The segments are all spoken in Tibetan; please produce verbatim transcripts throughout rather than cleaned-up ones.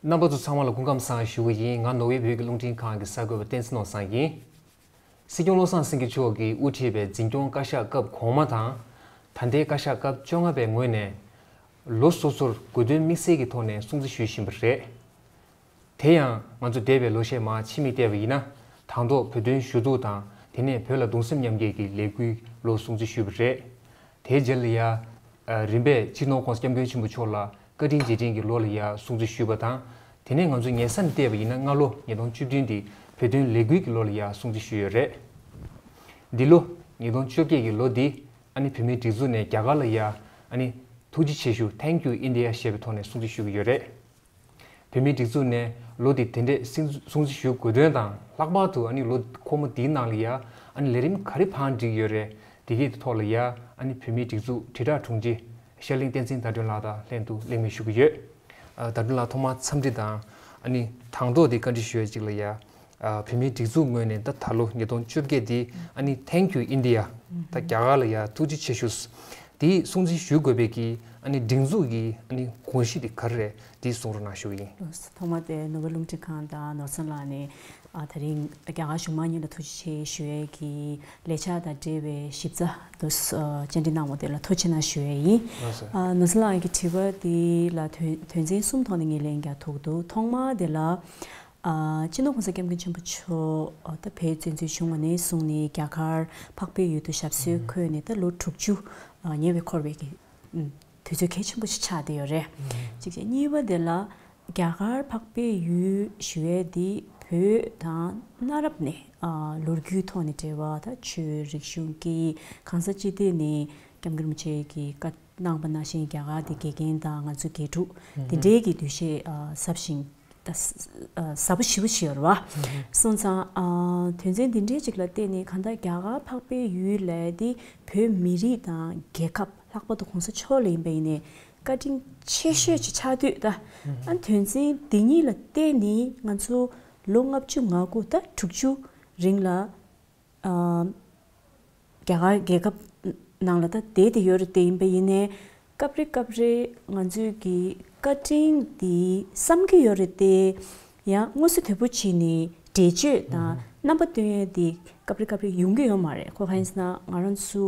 རྣམ་པ་ཚོ་ཚང་མ་ལ་སྐུ་ཁམས་བཟང་ཞུ་གི་ཡིན། ང་ནོར་ཝེ་བོད་ཀྱི་རླུང་འཕྲིན་ཁང་གི་གསར་འགོད་པ་བསྟན་འཛིན་ནོར་བཟང་ཡིན། སྲིད་སྐྱོང་བློ་བཟང་སེང་གེ་མཆོག་གིས་དབུ་ཁྲིད་པའི་འཛིན་སྐྱོང་བཀའ་ཤག་སྐབས་གོང་མ་དང་། ད་ལྟའི་བཀའ་ཤག་སྐབས་བཅོ་ལྔ་པའི་ངོས་ནས། ལོ་སོ་སོར་དགོས་དོན་དམིགས་བསལ་གྱི་ཐོག་ནས་སྲུང་བརྩི་ཞུ་བཞིན་པ་རེད། དེ་ཡང་ང་ཚོ་འདས་པའི་ལོ་ཤས་མར་ཕྱི་མིག་བལྟས་པ་ཡིན་ན། དང་ཐོག་བོད་དོན་ཞུ་གཏུག་དང་། དེ་ནས་བོད་ལ་གདུང་སེམས་མཉམ་སྐྱེད་ཀྱི་ལས་འགུལ་ལོ་སྲུང་བརྩི་ཞུས་པ་རེད། དེའི་རྗེས་ལ་ཡ། ཨ། རིམ་པས་སྤྱི་ནོར་༸གོང་ས་༸སྐྱབས་མགོན་ཆེན་པོ་མཆོག་ལ་བཀའ་དྲིན་རྗེས་དྲན་གྱི་ལོ་ལ་ཡ་སྲུང་བརྩི་ཞུས་པ་དང་། དེ་ནས་ང་ཚོ་ཉེ་ས་ནས་བལྟས་པ་ཡིན་ན། སྔ་ལོ་ཉིས་སྟོང་བཅུ་བདུན་འདི་བོད་དོན་ལས་འགུལ་གྱི་ལོ་ལ་ཡ་སྲུང་བརྩི་ཞུས་ཡོད་རེད། འདི་ལོ་ཉིས་སྟོང་བཅོ་བརྒྱད་ཀྱི་ལོ་འདི། ཨ་ནི་བོད་མིའི་སྒྲིག་འཛུགས་ནས་རྒྱ་གར་ལ་ཡ། ཨ་ནི་ཐུགས་རྗེ་ཆེ་ཞུ། Thank you India ཞེས་པའི་ཐོག་ནས་སྲུང་བརྩི་ཞུ་གི་ཡོད་རེད། བོད་མིའི་སྒྲིག་འཛུགས་ནས་ལོ་འདི་དེ་འདྲས་སྲུང་བརྩི་ཞུ་དགོས་དོན་དང་། ལྷག་པར་དུ་ཨ་ནི་ལོ་འཁོར་མོ་འདིའི་ནང་ལ་ཡ། ཨ་ནི་ལས་རིམ་ག་རེ་བང་བསྒྲིགས་ཡོད་རེད། དེ་གའི་ཐོག་ལ་ཡ། ཨ་ནི་བོད་མིའི་སྒྲིག་འཛུགས་དྲིལ་བསྒྲགས་དྲུང་ཆེ་ཤར་གླིང་བསྟན་འཛིན་ཟླ་སྒྲོན་ལགས་དང་ལྷན་དུ་གླེང་མོལ་ཞུ་གི་ཡོད། ཨ། ཟླ་སྒྲོན་ལགས་ཐོག་མར་འཚམས་འདྲི་དང་། ཨ་ནི་དང་ཐོག་དེ་བཀའ་འདྲི་ཞུ་ཡ་གཅིག་ལ་ཡ། ཨ། བོད་མིའི་སྒྲིག་འཛུགས་ངོས་ནས་ད་ད་ལོ་ཉིས་སྟོང་བཅོ་བརྒྱད་འདི། ཨ་ནི་Thank you India། ད་རྒྱ་གར་ལ་ཡ་ཐུགས་རྗེ་ཆེ་ཞུ། དེ་སྲུང་བརྩི་ཞུ་དགོས་པའི་གི། ཨ་ནི་སྒྲིག་འཛུགས་ཀྱི། ཨ་ནི་དགོངས་གཞི་དེ་ག་རེ་རེད། དེ་གསུང་རོགས་གནང་ཞུ་གི་ཡིན། ཐོག་མ་དེ་ནོར་ཝེ་རླུང་འཕྲིན་ཁང་དང་ནོར་བཟང་ལགས་ནས། ཨ། ད་རིང་རྒྱ་གར་གཞུང་མང་གཉིས་ལ་ཐུགས་རྗེ་ཆེ་ཞུ་ཡས་ཀྱི་ལས་འཆར་དང་འབྲེལ་བའི་ཞིབ་ཕྲ་དུ། ཨ། བཅར་འདྲི་གནང་བ་དེ་ལ་ཐུགས་རྗེ་ཆེ་གནང་ཞུ་ཡས་ཡིན། ལགས་སོ། ཨ། ནོར་བཟང་ལགས་ཀྱི་དྲི་བ་དེ་ལ་དོན་དོན་ཚན་གསུམ་ཐོག་ནས་ངས་ལན་རྒྱག་ཐུབ་འདུག་ཐོག་མ་དེ་ལ། ཨ། སྤྱི་ནོར་༸གོང་ས་༸སྐྱབས་མགོན་ཆེན་པོ་མཆོག་ཨ། ད་བོད་བཙན་འཛུལ་བྱུང་བ་ནས་བཟུང་ནས་རྒྱ་གར་འཕགས་པའི་ཡུལ་དུ་ཞབས་སོར་འཁོད་ནས་ད་ལོ་དྲུག་ཅུ། ཨ། ཉེ་བའི་འཁོར་བའི་གི། ཨུམ། དུས་ཚོད་གལ་ཆེན་པོ་ཞིག་ཆགས་བསྡད་ཡོད་རེད། གཅིག་བྱས། གཉིས་པ་དེ་ལ་རྒྱ་གར་འཕགས་པའི་ཡུལ་ཞུ་ཡས་འདི་བོད་དང་གནའ་རབས་ནས། ཨ། ལོ་རྒྱུས་ཐོག་ནས་འབྲེལ་བ། ད་ཆོས་རིག་གཞུང་སྐད་ཡིག་གང་ས་ཅི་ཐད་ནས་སྐྱབས་མགོན་རིན་པོ་ཆེ་གིས་བཀའ་གནང་པ་ནང་བཞིན་རྒྱ་གར་དེ་དགེ་རྒན་དང་ང་ཚོའི་དགེ་ཕྲུག་དེ་འདྲའི་གི་འདུ་ཤེས། ཨ། ཟབ་ཞིང་ད་ཟབ་པོ་ཞེ་པོ་ཞིག་ཡོད་རེད་བ། སོང་ཙང་། ཨ། དོན་ཚན་འདི་འདྲའི་ཅིག་ལ་བརྟེན་ནས་གང་ལྟར་རྒྱ་གར་འཕགས་པའི་ཡུལ་ལབ་དེ་བོད་མི་རིགས་དང་རྒྱལ་ཁབ། ལྷག་པར་དུ་གོང་ས་མཆོག་ལ་ཡིན་པ་ཡིན་ནའི་བཀའ་དྲིན་ཆེ་ཤོས་ཅིག་ཆགས་དུས། ད། ཨ། དོན་ཚན་འདི་གཉིས་ལ་བརྟེན་ནས་ང་ཚོ་ལོ་ལྔ་བཅུ་ང་དགུ། ད་དྲུག་ཅུ་རིང་ལ། ཨ། རྒྱ་གར་རྒྱལ་ཁབ་ནང་ལ་ད་བསྡད་དེ་ཡོད་རེད་དེ། ཡིན་པ་ཡིན་ནའི་སྐབས་རེ་སྐབས་རེ་ང་ཚོས་ཀྱི་བཀའ་དྲིན་འདི་བསམ་གྱི་ཡོད་རེད་དེ། ཡང་མངོན་གསལ་དོད་པོ་བྱས་ནས་འགྲེལ་བརྗོད་དང་རྣམ་པ་སྟོན་ཡས་འདི་སྐབས་རེ་སྐབས་རེ་ཡོང་གི་ཡོད་མ་རེད། ཁོ་གང་ཡིན་ཟེར་ན་ང་རང་ཚོ།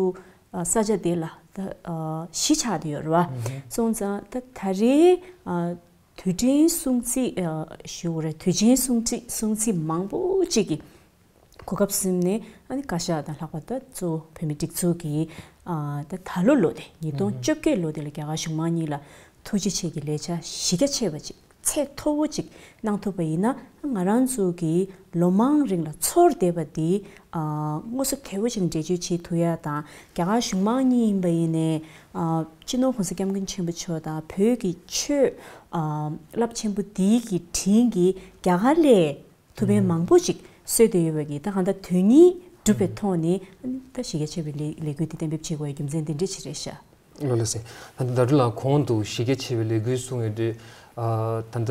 ཨ། ས་ཆ་དེ་ལ་ད། ཨ། གཞིས་ཆགས་བསྡད་ཡོད་རེད་བ། སོང་ཙང་ད་ད་རེས། ཨ། དུས་དྲན་སྲུང་བརྩི། ཨ། ཞུ་དགོས་རེད། དུས་ཆེན་སྲུང་བརྩི། སྲུང་བརྩི་མང་པོ་ཅིག་གི་གོ་སྐབས་ཟིན་ནས། ཨ་ནི་བཀའ་ཤག་དང་ལྷག་པར་དུ་གཙོ་བོ་བོད་མིའི་སྒྲིག་འཛུགས་ཀྱིས། ཨ། ད་ད་ལོ་ལོ་དེ་ཉིས་སྟོང་བཅོ་བརྒྱད་ལོ་དེ་ལ་རྒྱ་གར་གཞུང་མང་གཉིས་ལ་ཐུགས་རྗེ་ཆེ་གི་ལས་འཆར་གཞི་རྒྱ་ཆེ་བ་ཅིག་ཚད་མཐོ་བོ་ཅིག་གནང་ཐུབ་པ་ཡིན་ན། ང་རང་ཚོ་གི་ལོ་མང་རིང་ལ་ཚོར་བསྡད་པ་འདི། ཨ། མངོན་གསལ་དོད་པོ་ཅིག་འགྲེལ་བརྗོད་བྱེད་ཐུབ་ཡ་དང་། རྒྱ་གར་གཞུང་མང་གཉིས་ཡིན་པ་ཡིན་ནའི། ཨ། སྤྱི་ནོར་༸གོང་ས་༸སྐྱབས་མགོན་ཆེན་པོ་མཆོག་དང་བོད་ཀྱི་ཆོས། ཨ། རླབས་ཆེན་པོ་འདིའི་གི་དྲིན་གྱིས་རྒྱ་གར་ལས་ཐུགས་ཕན་མང་པོ་ཅིག་གསོས་བསྡད་ཡོད་པ་གི། ད་གང་ལྟར་དོན་སྙིང་སྒྲུབ་པའི་ཐོག་ནས། ད་གཞི་རྒྱ་ཆེ་བའི་ལས་ལས་འགུལ་འདི་གཏན་འབེབས་བྱེད་དགོས་པའི་རྒྱུ་མཚན་འདི་འདྲ་ཅིག་རེད་ཤག་ལགས་སོ། ད་ལྟ་ཟླ་སྒྲོན་ལགས་གོང་དུ་གཞི་རྒྱ་ཆེ་བའི་ལས་འགུལ་གསུངས་ཡོད་དུས། ཨ། ད་ལྟ་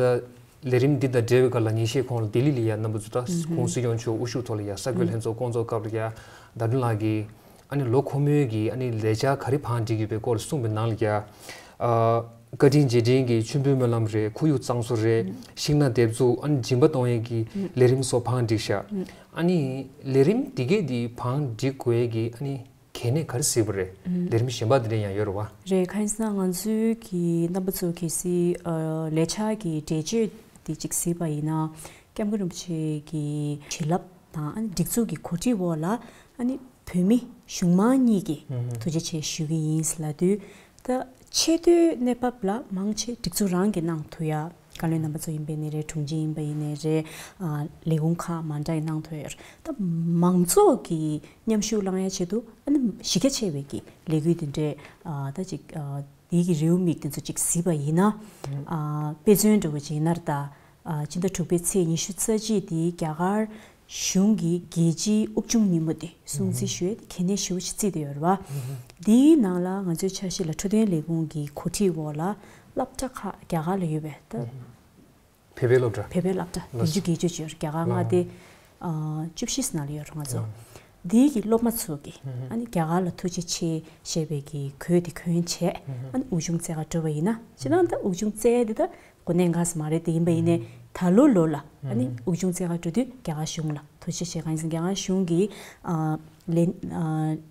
ལས་རིམ་འདི་དང་འབྲེལ་བའི་སྐབས་ལ་ཉིན་ཤས་གོང་ལ་ལྡི་ལི་ལ་ཡ་རྣམ་པ་ཚོ་ད་ཧུམ་ཧུམ་གོང་སྲིད་སྐྱོང་མཆོག་དབུ་བཞུགས་ཐོག་ལ་ཡ་གསར་འགོད་ལྷན་ཚོགས་བསྐོང་ཚོགས་སྐབས་ལ་ཡ། ཟླ་སྒྲོན་ལགས་ཀྱིས་ཨ་ནི་ལོ་འཁོར་མོའི་གི་ཨ་ནི་ལས་འཆར་ག་རེ་བང་བསྒྲིགས་ཡོད་པའི་སྐོར་ལ་གསུངས་པའི་ནང་ལ་ཡ། ཨ། བཀའ་དྲིན་རྗེས་དྲན་གྱི་མཆོད་འབུལ་སྨོན་ལམ་རེད། ཁོར་ཡུག་གཙང་བཟོ་རེད། ཧུམ། ཤིང་ནགས་འདེབས་འཛུགས། ཨ་ནི་སྦྱིན་པ་གཏོང་ཡས་ཀྱི་ཧུམ། ལས་རིམ་སོགས་བང་བསྒྲིགས་ཤག་ཧུམ། ཨ་ནི་ལས་རིམ་འདི་གས་འདི་བང་བསྒྲིགས་དགོས་ཡས་ཀྱི་ཨ་ནི་གལ་གནད་ག་རེ་གཟིགས་པ་རེད། ལས་རིམ་གཞན་པ་འདི་འདྲ་ཡང་ཡོད་རེད་བ། རེད། གང་ཡིན་ཟེར་ན་ང་ཚོའི་གི་རྣམ་པ་ཚོ་གལ་སྲིད། ཨ། ལས་འཆར་གྱི་འགྲེལ་བརྗོད་འདི་གཅིག་གཟིགས་པ་ཡིན་ན། སྐྱབས་མགོན་རིན་པོ་ཆེ་གི་བྱིན་རླབས་དང་། ཨ་ནི་སྒྲིག་འཛུགས་ཀྱི་གོ་སྒྲིག་འོག་ལ། ཨ་ནི་བོད་མི་གཞུང་མང་གཉིས་ཀྱིས་ཐུགས་རྗེ་ཆེ་ཞུ་གི་ཡིན་ལབ་དུས། ད་ཆེས་མཐོའི་གནས་བབ་ལ་མང་ཆེ་སྒྲིག་འཛུགས་རང་གིས་གནང་ཐུབ་ཡ། བཀའ་བློན་རྣམ་པ་ཚོ་ཡིན་པ་ཡིན་ནའི་རེད། དྲུང་ཆེ་ཡིན་པ་ཡིན་ནའི་རེད། ཨ། ལས་ཁུངས་ཁག་མ་འདྲ་ཡིས་གནང་ཐུབ་ཡོད་རེད། ད་མང་ཚོགས་ཀྱི་མཉམ་ཞུགས་བླང་ཡ་ཆེད་དུ། ཨ་ནི་གཞི་རྒྱ་ཆེ་བའི་གི་ལས་འགུལ་འདི་འདྲའི། ཨ། ད་ཅིག་ཨ། འདི་གི་རེའུ་མིག་དེ་ཚོ་ཅིག་གཟིགས་པ་ཡིན་ན། ཨ། དཔེ་མཚོན་འདྲ་བོ་ཅིག་ཡིན་ན་ད། ཨ། སྤྱི་ཟླ་དྲུག་པའི་ཚེས་ཉི་ཤུ་རྩ་གཅིག་འདི་རྒྱ་གར་གཞུང་གི་རྒྱལ་སྤྱིའི་དབུགས་དབྱུང་ཉིན་མོ་དེ་སྲུང་བརྩི་ཞུ་ཡས་དེ་གལ་གནད་ཞེ་པོ་ཅིག་བརྩིས་བསྡད་ཡོད་རེད་བ། འདིའི་ནང་ལ་ང་ཚོའི་འཆར་གཞི་ལ་འཕྲོད་བསྟེན་ལས་ཁུངས་ཀྱི་གོ་སྒྲིག་འོག་ལ་སློབ་གྲྭ་ཁག་རྒྱ་གར་ལ་ཡོད་པའི་ད། བོད་པའི་སློབ་གྲྭ། བོད་པའི་སློབ་གྲྭ་ལགས་སོ། བདུན་ཅུ་བརྒྱད་ཅུ་ཅིག་ཡོད་རེད། རྒྱ་གར་མངའ་སྡེ། ཨ། བཅུ་བཞི་ནང་ལ་ཡོད་རེད་ང་ཚོ། འདིའི་གི་སློབ་མ་ཚོ་གིས་ཨ་ནི་རྒྱ་གར་ལ་ཐུགས་རྗེ་ཆེ་ཞེས་པའི་གི་གོས་དེ་གོན་བྱས། ཨ་ནི་དབུགས་དབྱུང་སྩལ་ག་འགྲོ་བ་ཡིན་ན། སྤྱིར་བཏང་ད་དབུགས་དབྱུང་སྩལ་དེ་ད་ གོ་གནས་འགག་ས་མ་རེད་དེ། ཡིན་པ་ཡིན་ནའི་ད་ལོ་ལོ་ལ་ཨ་ནི་དབུགས་དབྱུང་རྩེ་གར་འགྲོ་དུས་རྒྱ་གར་གཞུང་ལ་ཐུགས་རྗེ་ཆེ། གང་ཡིན་ཟེར་ན་རྒྱ་གར་གཞུང་གི་ཨ་ལས་ཨ་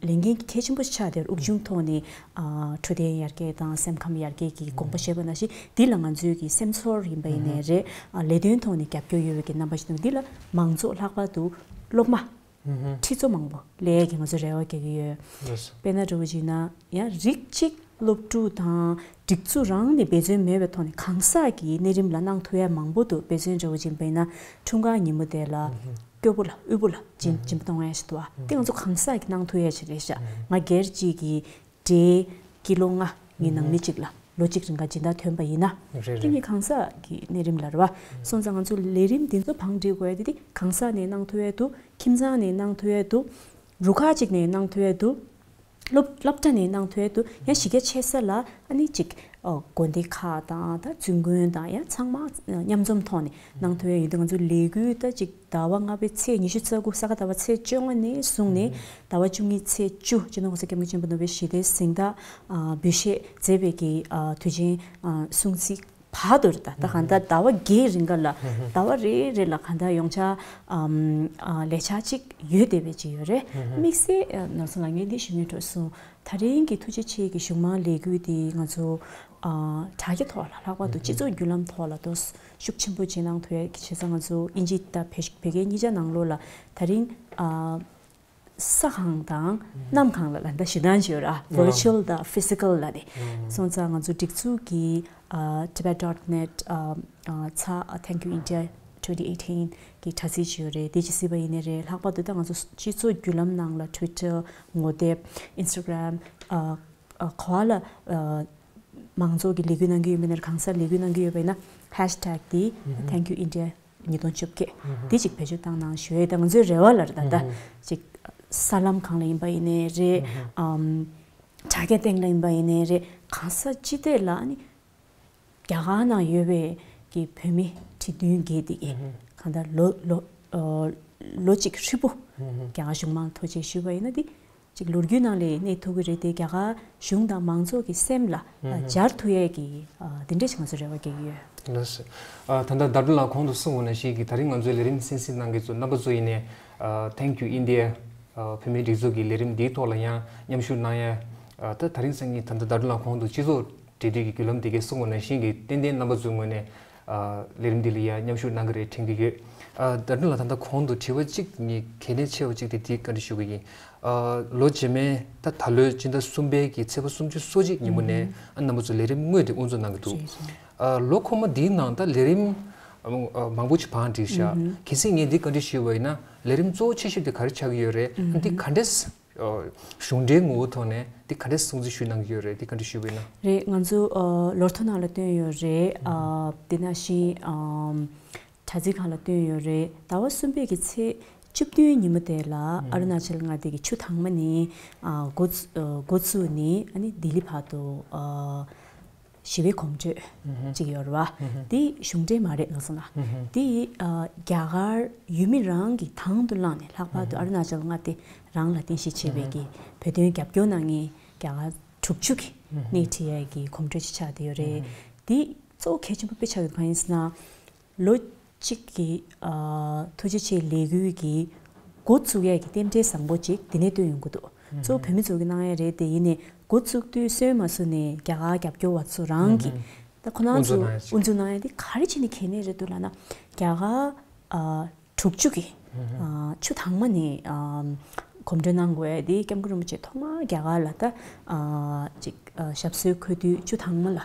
ལས་འགན་གལ་ཆེན་པོ་ཆགས་དེ་དབུགས་དབྱུང་ཐོག་ནས་ཨ་འཕྲོད་བསྟེན་ཡར་རྒྱས་དང་སེམས་ཁམས་ཡར་རྒྱས་ཀྱི་དགོངས་པ་བཞེས་པ་ནང་བཞིན། འདི་ལ་ང་ཚོའི་གི་སེམས་ཚོར་ཡིན་པ་ཡིན་ནའི་རེད། ཨ་ལས་དོན་ཐོག་ནས་རྒྱབ་སྐྱོར་ཡོད་པའི་གི་རྣམ་པ་ཞིག་འདུག་འདི་ལ་མང་ཚོགས་ལྷག་པར་དུ་སློབ་མ་ཁྲི་ཚོ་མང་པོ་སླེབས་ཡས་ཀྱི་ང་ཚོ་རེ་བ་རྒྱག་གི་ཡོད། དཔེར་ན་འདྲ་བོ་ཅིག་ན་ཡང་རིགས་གཅིག་སློབ་ཕྲུག་དང་སྒྲིག་འཛུགས་རང་ནས་འབད་བརྩོན་མེད་པའི་ཐོག་ནས་གང་ཟག་གི་གནས་རིམ་ལ་གནང་ཐུབ་ཡ་མང་པོ་འདུག་དཔེ་མཚོན་འདྲ་བོ་ཅིག་ཡིན་པ་ཡིན་ན་འཁྲུངས་སྐར་ཉིན་མོ་དེ་ལ་སྐྱོ་པོ་ལ་དབུལ་པོ་ལ་སྦྱིན་སྦྱིན་པ་གཏོང་ཡ་ཞིག་འདུག་བ། དེ་ང་ཚོ་གང་ཟག་གིས་གནང་ཐུབ་ཡ་ཞིག་རེད་ཤག་ང་སྒེར་གཅིག་གི་འབྲས་ཀི་ལོ་ལྔ་ངའི་ནང་མི་གཅིག་ལ་ལོ་གཅིག་རིང་ག་སྦྱིན་བདག་ཐོན་པ་ཡིན་ན། རེད་རེད། དེ་ངའི་གང་ཟག་གི་གནས་རིམ་ལ་རེད་བ། སོང་ཙང་ང་ཚོ་ལས་རིམ་འདི་ཚོ་བང་སྒྲིག་དགོས་ཡ་དེ་དེ་གང་ཟག་ནས་གནང་ཐུབ་ཡ་འདུག་ཁྱིམ་ཚང་ནས་གནང་ཐུབ་ཡ་འདུག་རུ་ཁག་ཅིག་ནས་གནང་ཐུབ་ཡ་འདུག་སློབ་སློབ་གྲྭ་ནས་གནང་ཐུབ་ཡ་འདུག་ཡང་གཞི་རྒྱ་ཆེ་ས་ལ་ཨ་ནི་ཅིག་ཨ་དགོན་སྡེ་ཁག་དང་ད་བཙུན་དགོན་དང་ཡང་ཚང་མ་མཉམ་འཛོམས་ཐོག་ནས་གནང་ཐུབ་ཡ་ཡོད་དུས། ང་ཚོ་ལས་འགུལ་ད་ཅིག་ཟླ་བ་ལྔ་པའི་ཚེས་ཉི་ཤུ་རྩ་དགུ་ས་ག་ཟླ་བ་ཚེས་བཅོ་ལྔ་ནས་བཟུང་ནས་ཟླ་བ་བཅུ་གཉིས་ཚེས་བཅུ་སྤྱི་ནོར་གོང་ས་སྐྱབས་མགོན་ཆེན་པོ་ནོར་བུའི་ཞི་བདེའི་གཟེངས་རྟགས་ཨ་འབུལ་བཞེས་མཛད་པའི་གི་ཨ་དུས་ཆེན་ཨ་སྲུང་བརྩི་བར་དུ་རེད། ད་ད་གང་ལྟར་ཟླ་བ་བརྒྱད་རིང་ག་ལ་ཟླ་བ་རེ་རེ་ལ་གང་ལྟར་ཡོངས་ཆ་ཨམ་ཨ་ལས་འཆར་གཅིག་ཡོད་བསྡད་པའི་ཅིག་ཡོད་རེད། དམིགས་བསལ་ཨ་ནོར་བཟང་ལགས་ངས་འདི་ཞུ་སྙིང་འདོད་སོང་། ད་རིང་གི་ཐུགས་རྗེ་ཆེ་གི་གཞུང་མང་ལས་འགུལ་འདི་ང་ཚོ་ཨ་དྲ་རྒྱ་ཐོག་ལ་ལྷག་པར་དུ་སྤྱི་ཚོགས་བརྒྱུད་ལམ་ཐོག་ལ་དོ་ཤུགས་ཆེན་པོ་ཅིག་གནང་ཐུབ་ཡ་གི། བྱས་ཙང་ང་ཚོ་དབྱིན་ཇི་དང་བོད་བོད་སྐད་གཉིས་ཆ་ནང་ལོགས་ལ་ད་རིང་ཨ་ས་གང་དང་གནམ་གང་ལ་ལ་ད་ཞེ་སྡང་བྱེད་ཡོད་ར། virtual་དང་physical་ལ་ནི། སོང་ཙང་ང་ཚོ་སྒྲིག་འཛུགས་ཀྱི་ཨ་tibet dot net་ཨ་ཨ་ཚ་thank you India twenty eighteen་གི་དྲ་ཚིགས་ཅིག་ཡོད་རེད། དེ་ཅིག་གཟིགས་པ་ཡིན་ནའི་རེད། ལྷག་པར་དུ་ད་ང་ཚོ་སྤྱི་ཚོགས་བརྒྱུད་ལམ་ནང་ལ་Twitter་ངོ་དེབ་Instagram་ཨ་ཨ་ག་བ་ལ་ཨ་མང་ཚོགས་ཀྱི་ལས་འགུལ་གནང་གི་ཡོད་པ་ཡིན་ན། གང་སར་ལས་འགུལ་གནང་གི་ཡོད་པ་ཡིན་ན་hashtag་དེ་thank you India་ཉིས་སྟོང་བཅོ་བརྒྱད་དེ་ཅིག་བེད་སྤྱོད་བཏང་གནང་ཞུ་ཡས་དང་། ང་ཚོའི་རེ་བ་ལ་རེད། ད་ད་ཅིག་གསར་ལམ་གང་ལ་ཡིན་པ་ཡིན་ནའི་རེད། ཨམ་དྲ་རྒྱ་སྟེང་ལ་ཡིན་པ་ཡིན་ནའི་རེད། གང་ས་ཅི་ཐད་ལ་ཨ་ནི་རྒྱ་གར་ནང་ཡོད་པའི་གི་བོད་མི་ཁྲི་བདུན་བརྒལ་དེ་གི་གང་ལྟར་ལོ་ལོ་ཨ་ལོ་གཅིག་ཧྲིལ་པོ་རྒྱ་གར་གཞུང་མང་ཐུགས་རྗེ་ཞུས་པ་ཡིན་ན་དེ་ཅིག་ལོ་རྒྱུས་ནང་ལ་གནས་ཐུབ་ཀྱི་རེད་དེ། རྒྱ་གར་གཞུང་དང་མང་ཚོགས་ཀྱི་སེམས་ལ་ཨ་འབྱར་ཐུབ་ཡས་ཀྱི་ཨ་དེ་འདྲ་ཞིག་ང་ཚོ་རེ་བ་རྒྱག་གི་ཡོད། ལགས་སོ། ཨ་ད་ལྟ་ཟླ་སྒྲོན་ལགས་གོང་དུ་གསུངས་པ་ནང་བཞིན་གྱི་ད་རིང་ང་ཚོའི་ལས་རིམ་གསན་གཟིགས་གནང་མཁན་ཚོ་རྣམ་པ་ཚོ་ཡིན་ནའི་ཨ་Thank You India་ཨ་བོད་མིའི་སྒྲིག་འཛུགས་ཀྱི་ལས་རིམ་འདིའི་ཐོག་ལ་ཡང་མཉམ་ཞུགས་གནང་ཡ་ཨ་ད་ད་རིང་སང་ཉིན་ད་ལྟ་ཟླ་སྒྲོན་ལགས་གོང་དུ་སྤྱི་ཚོགས་འབྲེལ་མཐུད་ཀྱི་བརྒྱུད་ལམ་དེ་གས་གསུངས་པ་ནང་བཞིན་གྱི་ཏན་ཏན་རྣམ་པ་ཚོའི་ངོས་ནས་ཨ་ལས་རིམ་འདི་ལ་ཡང་མཉམ་ཞུགས་གནང་གི་རེད་དྲན་གྱི་ཡོད། ཨ་ཟླ་སྒྲོན་ལགས་ད་ལྟ་གོང་དུ་དྲི་བ་གཅིག་ངས་གལ་གནད་ཆེ་བ་གཅིག་དེ་དེ་བཀའ་འདྲི་ཞུ་གི་ཡིན། ཨ་ལོ་རྗེས་མའི་ད་ད་ལོའི་སྤྱི་ཟླ་གསུམ་པའི་གི་ཚེས་པ་སུམ་ཅུ་སོ་གཅིག་ཉིན་མོ་ནས་ཨ་རྣམ་པ་ཚོ་ལས་རིམ་དངོས་དེ་དབུ་འཛུགས་གནང་གི་འདུག་རེད་རེད། ཨ་ལོ་འཁོར་མ་འདིའི་ནང་ད་ལས་རིམ་ཨ་མང་པོ་ཅིག་བང་བསྒྲིགས་ཤག་གལ་སྲིད་ངས་འདི་བཀའ་འདྲི་ཞུས་པ་ཡིན་ན་ལས་རིམ་གཙོ་བོ་ཆེ་ཤོས་དེ་ག་རེ་ཆགས་ཀྱི་ཡོད་རེད། ཨ་འདི་ག་འདྲས་ཨ་གཞུང་འབྲེལ་ངོ་བོ་ཐོག་ནས་འདི་ག་འདྲས་སྲུང་བརྩི་ཞུས་གནང་གི་ཡོད་རེད། འདི་བཀའ་འདྲི་ཞུས་པ་ཡིན་ན། རེད། ང་ཚོ་ཨ་ལོ་ཐོ་ནང་ལ་བཏོན་ཡོད་རེད། ཨ་དེ་ནང་བཞིན་ཨམ་དྲ་ཚིགས་ཁང་ལ་བཏོན་ཡོད་རེད། ཟླ་བ་གསུམ་པའི་གི་ཚེས་བཅུ་བདུན་ཉིན་མོ་དེ་ལ་ཨ་རུ་ན་ཅལ་མངའ་སྡེ་གི་ཆུ་དྭངས་མ་ནས་ཨ་འགོ་བཙུ་ཨ་འགོ་བཙུགས་ནས་ཨ་ནི་ལྡི་ལི་བར་དུ་ཨ་ཞི་བའི་གོམ་བགྲོད་ཅིག་ཡོད་རེད་བ། འདི་གཞུང་འབྲེལ་མ་རེད་ལགས་སོ་ལ། འདི་ཨ་རྒྱ་གར་ཡུལ་མི་རང་གིས་དང་དུ་བླངས་ནས་ལྷག་པར་དུ་ཨ་རུ་ན་ཅལ་མངའ་སྡེ་རང་ལ་རྟེན་གཞི་བྱས་པའི་གི་བོད་དོན་རྒྱབ་སྐྱོར་གནང་མཁན་རྒྱ་གར་དྲུག་ཅུ་གི་སྣེ་ཁྲིད་ཡས་ཀྱི་གོམ་བགྲོད་ཅིག་ཆགས་བསྡད་ཡོད་རེད། འདི་གཙོ་བོ་གལ་ཆེན་པོ་དཔེ་ཆགས་ཡོད་གང་ཡིན་ཟེར་ན། ལོ་གཅིག་གི་ཨ་ཐུགས་རྗེ་ཆེ་ལས་འགུལ་གྱི་འགོ་བཙུགས་ཡས་ཀྱི་རྟེན་འབྲེལ་བཟང་པོ་ཅིག་འདི་ནས་བཏོན་ཡོང་གི་འདུག་གཙོ་བོ་བོད་མི་ཚོ་གིས་གནང་ཡས་རེད། དེ་ཡིན་ནའི་འགོ་བཙུགས་དུས་སོན་མ་སོན་ནས་རྒྱ་གར་རྒྱབ་སྐྱོར་བ་ཚོ་རང་གིས་ད་ཁོ་རང་ཚོ་དབུ་འཛུགས་གནང་ཡས་དེ། དབུ་འཛུགས་གནང་ཡས་དེ་ག་རེ་བྱས་ནས་གལ་གནད་རེད་འདུག་ལབ་ན། རྒྱ་གར་ཨ་དྲུག་ཅུ་གི་ཨ་ཆུ་དྭངས་མ་ནས་ཨ་གོམ་བགྲོད་གནང་དགོས་ཡས་དེ་སྐྱབས་མགོན་རིན་པོ་ཆེ་ཐོག་མར་རྒྱ་གར་ལ་ད་ཨ་ཅིག་ཨ་ཞབས་སོར་འཁོད་དུས་ཆུ་དྭངས་མ་ལ་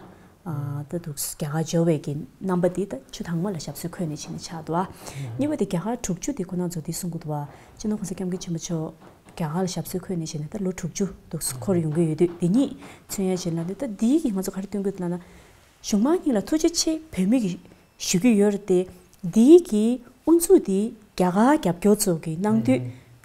ཨ་ད་འདུག་རྒྱ་གར་འབྱོར་བའི་གི་རྣམ་པ་འདི་ད་ཆུ་དྭངས་མ་ལ་ཞབས་སོར་འཁོད་ནས་ཕྱིན་ནས་ཆགས་འདུག་བ། གཉིས་པ་དེ་རྒྱ་གར་དྲུག་ཅུ་དེ་ཁོ་རང་ཚོ་འདི་གསུང་གི་འདུག་བ། སྤྱི་ནོར་གོང་ས་སྐྱབས་མགོན་ཆེན་པོ་མཆོག་རྒྱ་གར་ལ་ཞབས་སོར་འཁོད་ནས་ཕྱིན་ནས་ད་ལོ་དྲུག་ཅུ་འདུག་འཁོར་ཡོང་གི་ཡོད་དུས། དེ་གཉིས་མཚོན་ཡ་བྱས་ན་འདི་ད་འདིའི་གི་ང་ཚོ་ག་རེ་སྟོན་གི་འདུག་ལབ་ན། གཞུང་མང་གཉིས་ལ་ཐུགས་རྗེ་ཆེ། བོད་མི་གི་ཞུ་རྒྱུ་ཡོད་རེད་དེ། འདིའི་གི་དབུ་འཛུགས་འདི་རྒྱ་གར་རྒྱབ་སྐྱོར་ཚོ་གིས་གནང་དུས།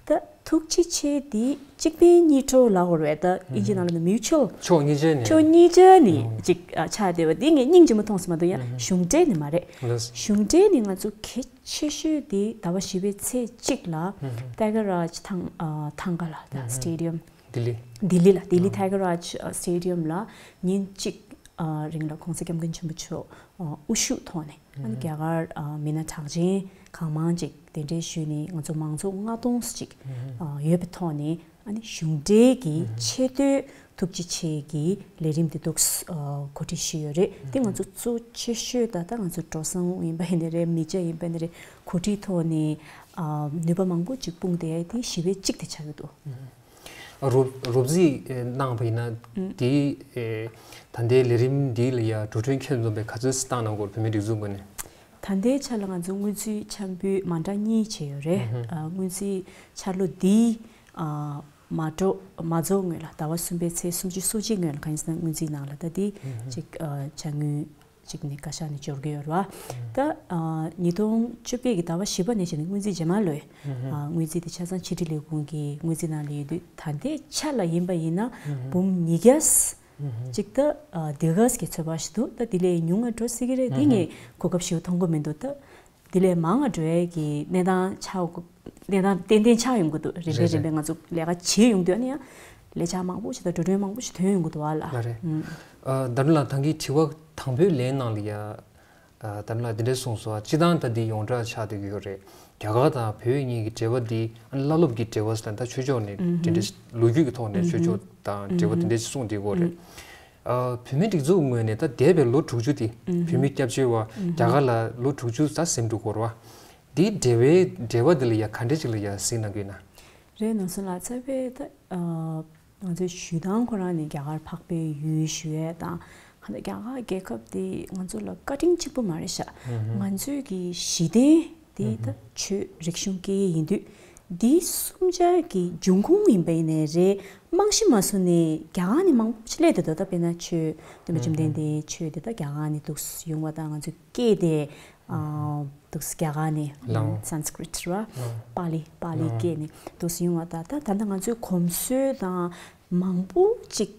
ད་ཐུགས་རྗེ་ཆེ་འདི་གཅིག་ཕན་གཉིས་གྲོགས་ལབ་དགོས་རེད། ད་དབྱིན་ཇི་ནང་ལ་ནི་mutual། ཕྱོགས་གཉིས་ཆ་ནས། ཕྱོགས་གཉིས་ཆ་ནས་ཅིག་ཨ་ཆགས་བསྡད་པ་འདི་ངས་སྙིང་རྗེ་མོ་མཐོང་སོང་མ་གཏོགས་ཡང་གཞུང་འབྲེལ་ནི་མ་རེད། ལགས། གཞུང་འབྲེལ་ནི་ང་ཚོ་གལ་ཆེ་ཤོས་འདི་ཟླ་བ་བཞི་པའི་ཚེས་གཅིག་ལ་Tiger Raj ཐང་ཨ་ཐང་ག་ལ་ད་stadium། ལྡི་ལི། ལྡི་ལི་ལ་ལྡི་ལི་Tiger Raj stadium་ལ་ཉིན་གཅིག་ཨ་རིང་ལ་༸གོང་ས་༸སྐྱབས་མགོན་ཆེན་པོ་མཆོག་ཨ་དབུ་བཞུགས་ཐོག་ནས་ཨ་ནི་རྒྱ་གར་ཨ་མི་སྣ་གྲགས་ཅན་གང་མང་ཅིག་གདན་འདྲེན་ཞུས་ནས་ང་ཚོ་མང་ཚོགས་ལྔ་སྟོང་ཙམ་ཅིག་ཨ་ཡོད་པའི་ཐོག་ནས་ཨ་ནི་གཞུང་འབྲེལ་གྱི་ཆེས་མཐོའི་ཐུགས་རྗེ་ཆེ་གི་ལས་རིམ་དེ་འདུག་ཨ་གོ་སྒྲིག་ཞུས་ཡོད་རེད། དེ་ང་ཚོ་གཙོ་ཆེ་ཤོས་ད་ལྟ་ང་ཚོ་འགྲོ་སོང་ཡིན་པ་ཡིན་ནའི་རེད། མི་ཆ་ཡིན་པ་ཡིན་ནའི་རེད། གོ་སྒྲིག་ཐོག་ནས་ཨ་ནུས་པ་མང་པོ་ཅིག་སྤུངས་ཏེ་དེ་བཞི་པའི་གཅིག་དེ་ཆགས་ཀྱི་འདུག་རོབ་རོབ་རྩིས་གནང་བ་ཡིན་ན་དེ་ད་ལྟའི་ལས་རིམ་འདི་ལ་ཡ་འགྲོ་གྲོན་ཁྱོན་བསྡོམས་པའི་ག་ཚོད་བཏང་གནང་དགོས་བོད་མིའི་སྒྲིག་འཛུགས་ངོས་ནས། ད་ལྟའི་ཆ་ལ་ང་ཚོ་སྔོན་རྩིས་འཆར་འབུལ་མ་འདྲ་གཉིས་བྱས་ཡོད་རེད། ཨ་སྔོན་རྩིས་འཆར་ལོ་འདིའི་ཨ་མ་འགྲོ་མ་རྫོགས་སྔོན་ལ་ཟླ་བ་གསུམ་པའི་ཚེས་སུམ་ཅུ་སོ་གཅིག་སྔོན་ལ་གང་ཡིན་ཟེར་ན་སྔོན་རྩིས་ནང་ལ་ད་འདི་ཅིག་ཨ་བྱ་དངོས་ཅིག་ནས་བཀའ་ཤག་ནས་འབྱོར་གྱི་ཡོད་རེད་བ། ད་ཨ་ཉིས་སྟོང་བཅུ་བརྒྱད་ཀྱི་ཟླ་བ་བཞི་པ་ནས་བྱས་ནས་སྔོན་རྩིས་རྗེས་མ་ལོས་ཨ་སྔོན་རྩིས་དེ་ཆ་ཚང་ཕྱི་དྲིལ་ལས་ཁུངས་ཀྱི་སྔོན་རྩིས་ནང་ལ་ཡོད་དུས་ད་ལྟའི་ཆ་ལ་ཡིན་པ་ཡིན་ན་འབུམ་ཉིས་བརྒྱ་ཅིག་ད་ཨ་དེ་ག་ཙམ་གྱི་ཚོད་དཔག་ཞིག་འདུག་ད་དེ་ལས་ཉུང་ང་འགྲོ་སྲིད་ཀྱི་རེད། དེ་ངས་གོ་སྐབས་ཞིག་མཐོང་གི་མི་འདུག་ད་དེ་ལས་མང་ང་འགྲོ་ཡས་ཀྱི་གནས་སྟངས་ཆགས་གནས་སྟངས་ཏན་ཏན་ཆགས་ཡོང་གི་འདུག་རེ་རེ་རེད་རེ་རེད། རེ་ང་ཚོ་ལས་ཀ་བྱེད་ཡོང་དུས་ཨ་ནི་ཡང་ལས་འཆར་མང་པོ་ཞིག་དང་འགྲོ་གྲོན་མང་པོ་ཞིག་ཐོན་ཡོང་གི་འདུག་ཨ་ལ། ལགས་རེད། ཨ་ད་ལ་ད་གིན་དྲི་བ་དང་པོའི་ལན་ནང་ལ་ཡ། ཨ་ད་ལ་འདི་འདྲས་གསུངས་སོང་། སྤྱི་བཏང་ད་འདི་ཡོངས་གྲགས་ཆགས་བསྡད་ཀྱི་ཡོད་རེད། རྒྱ་གར་དང་བོད་གཉིས་ཀྱི་འབྲེལ་བ་འདི་ཨ་ནི་བླ་སློབ་ཀྱི་འབྲེལ་བ་ཟེར་ན་ད་ཆོས་ཕྱོགས་ནས་དེ་འདྲས་ལོ་རྒྱུས་ཀྱི་ཐོག་ནས་ཆོས་ཕྱོགས་དང་འབྲེལ་བ་དེ་འདྲས་གསུངས་བསྡད་ཀྱི་ཡོད་རེད། ཨ་བོད་མིའི་སྒྲིག་འཛུགས་ངོས་ནས་ད་འདས་པའི་ལོ་དྲུག་ཅུ་དེ་བོད་མི་སྐྱབས་བཅོལ་བ་རྒྱ་གར་ལ་ལོ་དྲུག་ཅུ་ཙམ་ཟིན་འགྲོ་གི་ཡོད་རེད་བ། འདིའི་འབྲེལ་བའི་འབྲེལ་བ་འདི་ལ་ཡ་ག་འདྲས་ཅིག་ལ་ཡ་གཟིགས་གནང་གི་ཡོད་ན། རེད། ནོར་སྲུང་ལགས་ཚ་བའི་ད་ཨ་ང་ཚོའི་ཞུ་སྟངས་ཁོ་རང་ནས་རྒྱ་གར་འཕགས་པའི་ཡུལ་ཞུ་ཡས་དང་གང་ལྟར་རྒྱ་གར་རྒྱལ་ཁབ་དེ་ང་ཚོ་ལ་བཀའ་དྲིན་གཅིག་པུ་མ་རེད་ཤག་ང་ཚོའི་གི་གཞི་རྟེན་དེ་ད་ཆོས་རིག་གཞུང་སྐད་ཡིག་ཡིན་དུས་འདི་གསུམ་ཆ་གི་འབྱུང་ཁུངས་ཡིན་པ་ཡིན་ནའི་རེད། རྨང་གཞི་མ་བཟུང་ནས་རྒྱ་གར་ནས་མང་པོ་ཞིག་སླེབས་བསྡད་འདུག་ད་དཔེར་ན་ཆོས་སྟོན་པ་བཅོམ་ལྡན་འདས་ཆོས་དེ་ད་རྒྱ་གར་ནས་འདུག་ཡོང་བ་དང་ང་ཚོའི་སྐད་དེ། ཨ་འདུག་སེ་རྒྱ་གར་ནས་ལའོ། སན་སི་ཀྲིཏ་རེད་བ། ལའོ། པཱ་ལི་པཱ་ལི་ལའོ། སྐད་ནས་འདུག་སེ་ཡོང་བ་ད་ད་ད་ལྟ་ང་ཚོའི་གོམས་སྲོལ་དང་མང་པོ་ཅིག་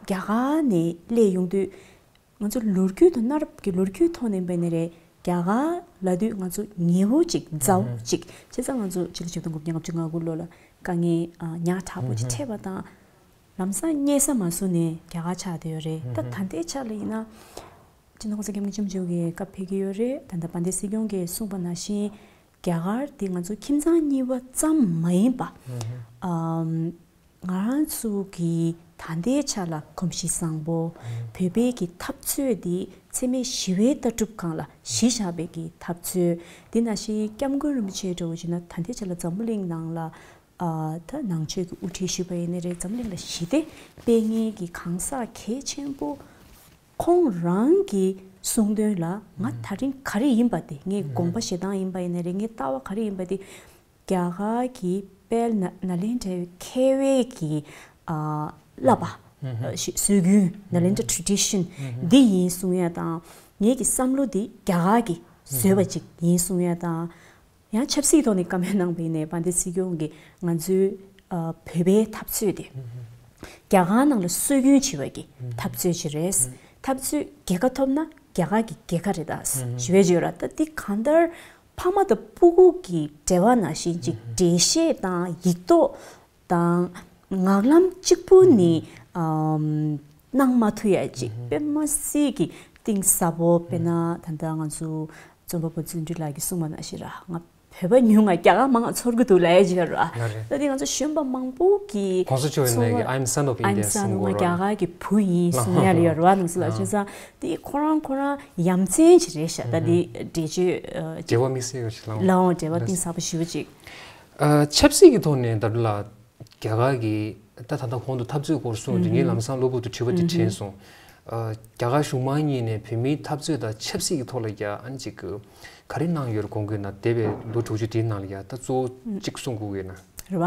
རྒྱ་གར་ནས་སླེབས་ཡོང་དུས་ང་ཚོ་ལོ་རྒྱུས་དང་གནའ་རབས་ཀྱི་ལོ་རྒྱུས་ཐོག་ནས་འབད་ནས་རེད། རྒྱ་གར་ལབ་དུས་ང་ཚོ་ཉེ་བོ་ཅིག་མཛའ་བོ་ཅིག་བྱས་ཙང་ང་ཚོ་ཕྱི་ལོ་ཆིག་སྟོང་དགུ་བརྒྱ་ལྔ་བཅུ་ང་དགུ་ལོ་ལ་དཀའ་ངལ་ཨ་ཉག་ཕྲ་པོ་ཅིག་འཕྲད་པ་དང་ལམ་སང་རྙེད་ས་མ་བཟོ་ནས་རྒྱ་གར་ཆགས་བསྡད་ཡོད་རེད། ད་ད་ལྟའི་ཆ་ལ་ཡིན་ན། སྤྱི་ནོར་༸གོང་ས་༸སྐྱབས་མགོན་ཆེན་པོ་མཆོག་གིས་སྐབས་ཕེབས་ཀྱི་ཡོད་རེད། ད་ལྟ་དཔལ་ལྡན་སྲིད་སྐྱོང་གིས་གསུངས་པ་ནང་བཞིན་རྒྱ་གར་དེ་ང་ཚོ་ཁྱིམ་ཚང་གཉིས་པ་ཙམ་མ་ཡིན་པ། ཨམ་ང་རང་ཚོ་གི་ད་ལྟའི་ཆ་ལ་གོམས་གཤིས་བཟང་པོ། བོད་པའི་གི་འཐབ་རྩོད་དེ་འཚེ་མེད་ཞི་བའི་ལྟ་གྲུབ་སྒང་ལ་གཞི་བཞག་པའི་གི་འཐབ་རྩོད། དེ་ནང་བཞིན་སྐྱབས་མགོན་རིན་པོ་ཆེ་འདྲ་བོ་བྱས་ན་ད་ལྟའི་ཆ་ལ་འཛམ་བུ་གླིང་ནང་ལ། ཨ་ད་ནང་ཆོས་ཀྱི་དབུ་ཁྲིད་ཞུས་པ་ཡིན་ན་རེད། འཛམ་གླིང་ལ་ཞི་བདེ་སྤེལ་མཁན་གྱི་གང་ཟག་གལ་ཆེན་པོ་ཁོང་རང་གི་གསུང་དོན་ལ་ང་ད་རིང་ག་རེ་ཡིན་པ་དེ་ངའི་དགོངས་པ་བཞེས་སྟངས་ཡིན་པ་ཡིན་ན་རེད། ངའི་ལྟ་བ་ག་རེ་ཡིན་པ་དེ་རྒྱ་གར་གྱི་དཔལ་ན་ནཱ་ལེནྡྲའི་མཁས་པའི་གི་ཨ་བསླབ་པ་ཨ་ཞིག་སྲོལ་རྒྱུན་ནཱ་ལེནྡྲ་ཊེ་ཌི་ཤན་འདི་ཡིན་གསུང་ཡ་དང་ངའི་གི་བསམ་བློ་འདི་རྒྱ་གར་གྱི་བཟོས་པ་ཅིག་ཡིན་གསུང་ཡ་དང་། ཡང་ཆབ་སྲིད་ཐོག་ནས་བཀའ་མོལ་གནང་བ་ཡིན་ནའི་དཔལ་ལྡན་སྲིད་སྐྱོང་གིས་ང་ཚོའི་ཨ་བོད་པའི་འཐབ་རྩོད་དེ་རྒྱ་གར་ནང་ལ་སྲོལ་རྒྱུན་བྱེད་པ་གི་འཐབ་རྩོད་ཅིག་རེད། འཐབ་རྩོད་རྒྱལ་ཁ་ཐོབ་ན་རྒྱ་གར་གི་རྒྱལ་ཁ་རེད་ད་ཞུ་བའི་བརྗོད་ར། ད་འདི་གང་ལྟར་ཕ་མ་དང་སྤུ་གུ་གི་འབྲེལ་བ་ནང་བཞིན་ཅིག་འགྲེལ་བཤད་དང་ཡིག་ཐོག་དང་ངག་ལམ་གཅིག་པུ་ནས་ཨམ་གནང་མ་ཐུབ་ཡ་ཅིག་དཔེ་མ་སྲིད་ཀྱི་གཏིང་ཟབ་པོ། དཔེར་ན་ད་ལྟ་ང་ཚོ་རྩོམ་པ་པོ་བརྩོན་འགྲུས་ལགས་ཀྱིས་གསུངས་པ་ནང་བཞིན་ར་ང་བོད་པ་ཉུང་ང་རྒྱ་གར་མང་ང་ཚོར་གི་འདུག་ལབ་ཡ་ཅིག་ཡོད་ར། ང་རེད། ད་དེ་ང་ཚོ་གཞོན་པ་མང་པོ་གིས་གོང་ས་མཆོག་ཡིན་ནའི་གི་I'm son of India I'm son of གསུང་གི་ཡོད་ར། རྒྱ་གར་གྱི་བུ་ཡིན་གསུང་ཡ་ལ་ཡོད་ར། ནང་སྲིད་ལ་བྱས་ཙང་དེ་ཁོ་རང་ཁོ་རང་ཡ་མཚན་ཅིག་རེད་ཤག་ད་དེ་འགྲེལ་བརྗོད་ཨ་ཅིག་འབྲེལ་བ་དམིགས་བསལ་ཡོད་ཅིག་ལའང་ལའང་འབྲེལ་བ་གཏིང་ཟབ་པོ་ཞེ་པོ་ཅིག་ཨ་ཆབ་སྲིད་ཀྱི་ཐོག་ནས་ད་ལ་རྒྱ་གར་གྱི་ད་ད་ལྟ་གོང་དུ་འཐབ་རྩོད་སྐོར་གསུངས་དུས་ངས་ལམ་སང་གློ་བུར་དུ་དྲི་བ་དེ་དྲན་སོང་། ཨ་རྒྱ་གར་གཞུང་མང་གཉིས་ནས་བོད་མིའི་འཐབ་རྩོད་དང་ཆབ་སྲིད་ཀྱི་ཐོག་ལ་ཡ་ཨ་ནི་ཅིག་གི་ག་རེ་གནང་ཡོད་རེད་དགོངས་ཀྱི་ན། འདས་པའི་ལོ་དྲུག་ཅུ་དེའི་ནང་ལ་ཡ་ད་གཙོ་བོ་གཅིག་གསུང་དགོས་ཀྱི་ན། རེད་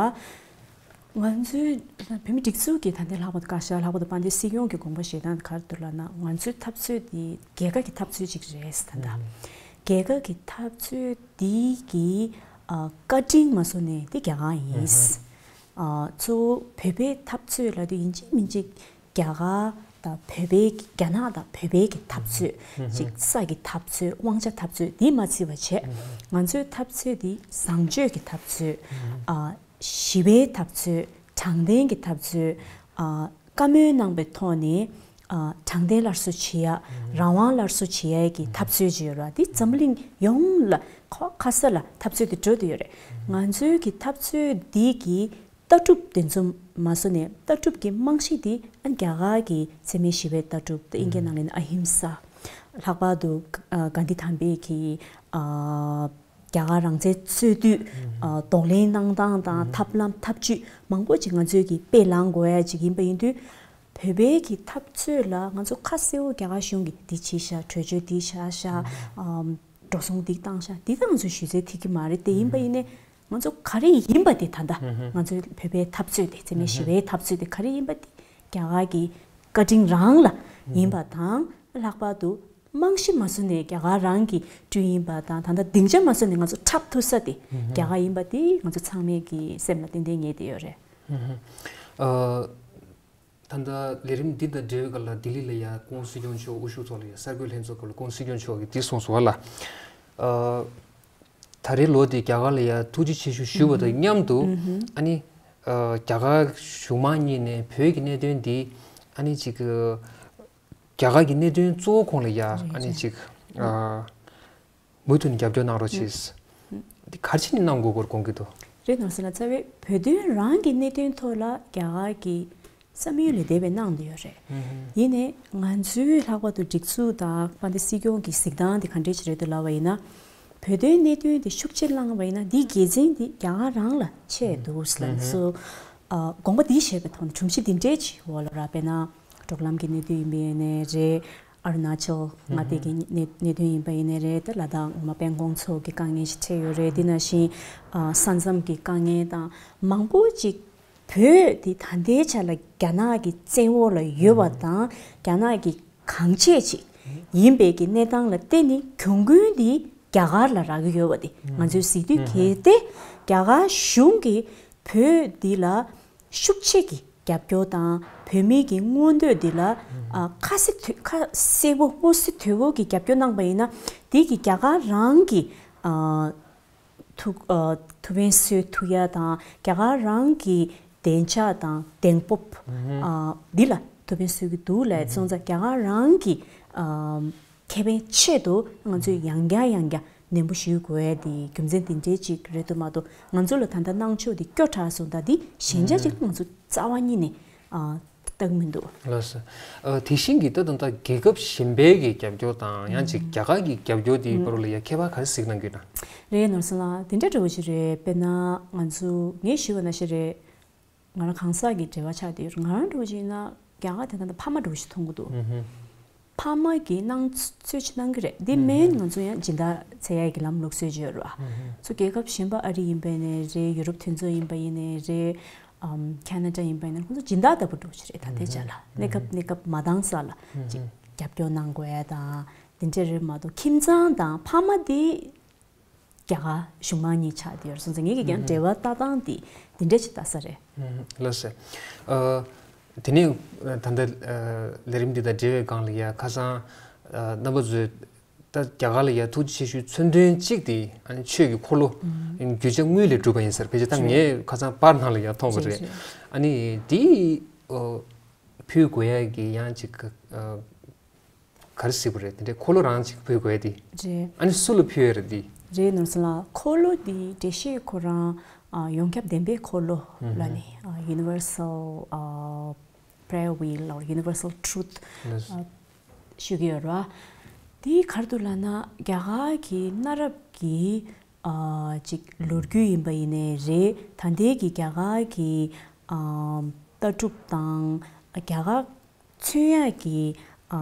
བ། ང་ཚོའི་བོད་མི་སྒྲིག་འཛུགས་ཀྱི་ད་ལྟའི་ལྷག་པར་དུ་བཀའ་ཤག་ལྷག་པར་དུ་དཔལ་ལྡན་སྲིད་སྐྱོང་གི་དགོངས་པ་བཞེས་སྟངས་ག་རེ་འདུག་ལབ་ན་ང་ཚོའི་འཐབ་རྩོད་འདི་རྒྱལ་ཁ་གི་འཐབ་རྩོད་ཅིག་རེད་ད་ལྟ། རྒྱལ་ཁ་གི་འཐབ་རྩོད་འདི་གི་ཨ་བཀའ་དྲིན་མ་སོང་ནས་འདི་རྒྱ་གར་ཡིན། ཨ་གཙོ་བོ་བོད་པའི་འཐབ་རྩོད་ལབ་དུས་ཡིན་གཅིག་མིན་གཅིག་རྒྱ་གར་དང་བོད་པའི་རྒྱ་ནག་དང་བོད་པའི་གི་འཐབ་རྩོད་ཅིག་ས་གི་འཐབ་རྩོད་དབང་ཆ་འཐབ་རྩོད་འདི་མ་བརྩི་བ་བྱས་ང་ཚོའི་འཐབ་རྩོད་འདི་བཟང་སྤྱོད་ཀྱི་འཐབ་རྩོད་ཨ་ཞི་བའི་འཐབ་རྩོད་དྲང་བདེན་གྱི་འཐབ་རྩོད་ཨ་བཀའ་མོལ་གནང་པའི་ཐོག་ནས་ ཨ་དྲང་བདེན་སླར་གསོ་བྱེད་ཡ། རང་དབང་སླར་གསོ་བྱེད་ཡ་གི་འཐབ་རྩོད་ཅིག་ཡོད་ར། འདི་འཛམ་གླིང་ཡོངས་ལ་ཁ་ཁ་ས་ལ་འཐབ་རྩོད་དེ་འགྲོ་དུ་ཡོད་རེད། ང་ཚོའི་གི་འཐབ་རྩོད་འདི་གི་ལྟ་གྲུབ་དེ་ཚོ་མ་བཟོ་ནས། ལྟ་གྲུབ་ཀྱི་རྨང་གཞི་དེ་ཨ་རྒྱ་གར་གྱི་འཚེ་མེད་ཞི་བའི་ལྟ་གྲུབ་དེ། ཨིན་སྐད་ནང་ལ་ཡིན་ན་ཨ་ཧིམ་ས། ལྷག་པར་དུ་ཨ་གྷན་དྷི་དམ་པའི་གི་ཨ་རྒྱ་གར་རང་བཙན་རྩོད་དུས་ཨ་གདོང་ལེན་གནང་སྟངས་དང་། ཐབས་ལམ་ཐབས་ཇུས་མང་པོ་ཅིག་ང་ཚོས་ཀྱི་དཔེ་བླང་དགོས་ཡ་ཅིག་ཡིན་པ་ཡིན་དུས། བོད་པའི་གི་འཐབ་རྩོད་ལ་ང་ཚོ་ཁ་གསལ་བོ་རྒྱ་གར་གཞུང་གིས་འདི་བྱས་ཤག། གྲོས་ཆོད་འདི་བཞག་ཤག། ཨ་འགྲོ་སོང་འདི་བཏང་ཤག། འདི་ད་ང་ཚོ་ཞུ་ཚད་ཐིག་གི་མ་རེད། དེ་ཡིན་པ་ཡིན་ནའི་ང་ཚོ་ག་རེ་ཡིན་པ་དེ་ད་ལྟ་ང་ཚོའི་བོད་པའི་འཐབ་རྩོད་དེ། འཚེ་མེད་ཞི་བའི་འཐབ་རྩོད་དེ་ག་རེ་ཡིན་པ་དེ་རྒྱ་གར་གྱི་བཀའ་དྲིན་རང་ལ་ཡིན་པ་དང་། ལྷག་པར་དུ་རྨང་གཞི་མ་བཟོ་ནས་རྒྱ་གར་རང་གིས་བསྐྲུན་ཡིན་པ་དང་། ད་ལྟ་སྡིངས་ཆ་མ་བཟོ་ནས་ང་ཚོ་འཁྲབ་ཐུབ་ས་དེ་རྒྱ་གར་ཡིན་པ་དེ་ང་ཚོ་ཚང་མས་ཀྱི་སེམས་ལ་ཏན་ཏན་ངེས་བསྡད་ཡོད་རེད། ཨ། ད་ལྟ་ལས་རིམ་འདི་དང་འབྲེལ་བའི་སྐབས་ལ་ལྡི་ལི་ལ་ཡ་༸གོང་ས་༸སྐྱོང་མཆོག་དབུ་བཞུགས་ཐོག་ལ་ཡ་གསར་འགོད་ལྷན་ཚོགས་སྐབས་ལ་༸གོང་ས་༸སྐྱོང་མཆོག་གིས་འདི་གསུངས་སོང་བ་ལ། ཨ། ད་རེས་ལོ་འདི་རྒྱ་གར་ལ་ཡ་ཐུགས་རྗེ་ཆེ་ཞུ་ཞུ་བ་དང་མཉམ་དུ། ཨ་ནི་ཨ་རྒྱ་གར་གཞུང་མང་གཉིས་ནས་བོད་ཀྱི་གནད་དོན་འདི་ཨ་ནི་ཅིག་རྒྱ་གར་གྱི་གནད་དོན་གཙོ་བོ་ཁོངས་ལ་ཡ་ཨ་ནི་ཅིག་ཨ། མུ་མཐུད་ནས་རྒྱབ་སྐྱོར་གནང་རོགས་བྱེད། འདི་ག་རེ་བྱས་ནས་གནང་དགོས་སྐོར་དགོངས་ཀྱི་འདུག་རེད། ནོར་སྲིད་ལགས། རྩ་བའི་བོད་དོན་རང་གི་གནད་དོན་ཐོག་ལ་རྒྱ་གར་གྱིས་བསམ་ཡུལ་ལས་འདས་པའི་གནང་བསྡད་ཡོད་རེད། ཡིན་ནའི་ང་ཚོའི་ལྷག་པར་དུ་སྒྲིག་འཛུགས་དང་དཔལ་ལྡན་སྲིད་སྐྱོང་གི་གཟིགས་སྟངས་དེ་ག་འདྲས་ཅིག་རེད་འདུག་ལབ་པ་ཡིན་ན། བོད་དོན་གནད་དོན་དེ་ཤུགས་ཆེར་བསླངས་པ་ཡིན་ན་འདིའི་དགེ་མཚན་དེ་རྒྱ་གར་རང་ལ་ཆེ་འདུག་ལབ་ནས་སུ། ཨ་དགོངས་པ་འདི་བཞེས་པའི་ཐོག་ནས་གྲུབ་གཞི་འདི་འདྲས་ཅིག་འོག་ལ་ར། དཔེར་ན་གྲོགས་ལམ་གྱི་གནད་དོན་ཡིན་པ་ཡིན་ནའི་རེད། ཨ་རུ་ན་ཅལ་མངའ་སྡེ་གི་གནད་གནད་དོན་ཡིན་པ་ཡིན་ནའི་རེད། ད་ལ་དྭགས་མ་དཔལ་ཀོང་ཚོ་གི་དཀའ་ངལ་ཞིག་འཕྲད་ཡོད་རེད། དེ་ནང་བཞིན་ཨ་ས་མཚམས་ཀྱི་དཀའ་ངལ་དང་མང་པོ་ཅིག་བོད་དེ་ད་ལྟའི་ཆ་ལ་རྒྱ་ནག་གི་བཙན་འོག་ལ་ཡོད་པ་དང་། རྒྱ་ནག་གི་གང་བྱས་ཅིག་ཡིན་པའི་གི་གནས་སྟངས་ལ་བརྟེན་ནས་གྱོང་གུན་འདི་རྒྱ་གར་ལ་རག་གི་ཡོད་པ་དེ་ང་ཚོས་གཟིགས་དུས། གལ་ཏེ་རྒྱ་གར་གཞུང་གིས་བོད་འདི་ལ་ཤུགས་ཆེ་གི་རྒྱབ་སྐྱོར་དང་། བོད་མིའི་གི་མངོན་འདོད་འདི་ལ་ཨ་ཁ་གསལ་དོད་ཁ་གསལ་པོ་སྔོ་སེ་དོད་པོ་གི་རྒྱབ་སྐྱོར་གནང་པ་ཡིན་ན། འདི་གི་རྒྱ་གར་རང་གི་ཨ་ཐུགས་ཨ་ཐུགས་ཕན་གསོས་ཐུབ་ཡ་དང་། རྒྱ་གར་རང་གི་བདེ་འཇགས་དང་བདེན་སྤོབས་ཨ་འདི་ལ་ཐུགས་ཕན་གསོས་ཀྱི་འདུག་ལབ་སོང་ཙང་། རྒྱ་གར་རང་གི་ཨ་ཁེ་ཕན་ཆེད་དུ་ང་ཚོས་ཡང་བསྐྱར་ཡང་བསྐྱར་ནན་པོ་ཞུ་དགོས་ཡ་དེ་རྒྱུ་མཚན་དེ་འདྲའི་ཅིག་རེད་འདུག་མ་གཏོགས། ང་ཚོ་ལ་ད་ལྟ་གནང་ཕྱོགས་དེ་སྐྱོ་དྲགས་སོང་། ད་འདི་ཞན་ཆ་ཅིག་ང་ཚོ་རྩ་བ་ཉིད་ནས་ཨ་ལྟ་གི་མི་འདུག་ལགས་སོ། ཨ་དེ་བཞིན་གྱི་ད་དུང་ད་རྒྱལ་ཁབ་གཞན་པའི་གི་རྒྱབ་སྐྱོར་དང་། ཡང་ཅིག་རྒྱ་གར་གྱི་རྒྱབ་སྐྱོར་དེའི་བར་ལ་ཡང་ཁྱད་པར་ག་རེ་གཟིགས་གནང་གི་ཡོད་ན། རེད། ནོར་སྲིད་ལགས། དེ་འདྲ་འདྲ་བོ་ཞིག་རེད། དཔེར་ན་ང་ཚོ་ངས་ཞུས་པ་ནང་བཞིན་རེད། ང་རང་གང་ཟག་གི་འབྲེལ་བ་ཆགས་བསྡད་ཡོད་རེད། ང་རང་འདྲ་བོ་ཞིག་ཡིན་ན་རྒྱ་གར་དེ་ད་ལྟ་ཕ་མ་འདྲ་བོ་ཞིག་མཐོང་གི་འདུག་ཕ་མ་གིས་གནང་ཚོད་ཅིག་གནང་གི་རེད། འདི་མིན་ང་ཚོ་ཡང་སྦྱིན་བདག་བྱེད་ཡ་གི་ལམ་ལུགས་སྲོལ་ཅིག་ཡོད་རེད་བ། ཚོ་རྒྱལ་ཁབ་གཞན་པ་ཨ་རི་ཡིན་པ་ཡིན་ནའི་རེད། ཡུ་རོབ་མཐུན་ཚོགས་ཡིན་པ་ཡིན་ནའི་རེད། ཨམ་ཁ་ན་ཌ་ཡིན་པ་ཡིན་ནའི་ཁོང་ཚོ་སྦྱིན་བདག་ལྟ་བུ་འདྲ་བོ་ཞིག་རེད། ད་ལྟའི་ཆ་ལ་གནས་སྐབས་གནས་སྐབས་མ་འདང་ས་ལ་ཅིག་རྒྱབ་སྐྱོར་གནང་དགོས་ཡ་དང་དེ་འདྲ་རེད་མ་གཏོགས། ཁྱིམ་ཚང་དང་ཕ་མ་དེ་རྒྱ་གར་གཞུང་མང་གཉིས་ཆགས་བསྡད་ཡོད་རེད་སོང་ཙང་། ངེད་ཀྱི་ཀྱང་འབྲེལ་བ་ལྟ་སྟངས་འདི་འདི་འདྲ་ཞིག་ལྟ་ས་རེད། ལགས་སོ། ཨ་དེ་ནས་ད་ལྟ་ཨ་ལས་རིམ་འདི་དང་འབྲེལ་བའི་སྒང་ལ་ཡ་ཁ་སང་ཨ་རྣམ་པ་ཚོས་ད་རྒྱ་གར་ལ་ཡ་ཐུགས་རྗེ་ཆེ་ཞུའི་མཚོན་དོན་གཅིག་དེ་ཨ་ནི་ཆོས་ཀྱི་འཁོར་ལོ་རྒྱུ་ཆ་དངུལ་ལས་གྲུབ་པ་ཡིན་ཟེར། ཕལ་ཆེར་ད་ངས་ཁ་སང་པར་ནང་ལ་ཡ་མཐོང་བ་རེད། ཨ་ནི་དེ་ཨ་ཕུལ་དགོས་ཡ་གི་ཡང་ཅིག་ཨ། ག་རེ་ཟེར་དགོས་རེད། དེ་འདྲའི་འཁོར་ལོ་རང་ཅིག་ཕུལ་དགོས་ཡ་དེ། རེད། ཨ་ནི་སུ་ལ་ཕུལ་ཡ་རེད་དེ། རེད། ནོར་སྲིད་ལགས། འཁོར་ལོ་དེ་འགྲེལ་བཤད་ཁོ་རང་ཨ་ཡོངས་ཁྱབ་བདེན་པའི་འཁོར་ལོ་ལབ་ནས། ཨ་Universal ཨ་Prayer Wheel or Universal Truth ཨ་ཞུ་གི་ཡོད་རེད་བ། དེ་ག་རེ་འདུག་ལབ་ན། རྒྱ་གར་གྱི་གནའ་རབས་ཀྱི་ཨ་ཅིག་ལོ་རྒྱུས་ཡིན་པ་ཡིན་ནའི་རེད། ད་ལྟའི་གི་རྒྱ་གར་གྱི་ཨ་ལྟ་གྲུབ་དང་། རྒྱ་གར་མཚོན་ཡག་གི་ཨ་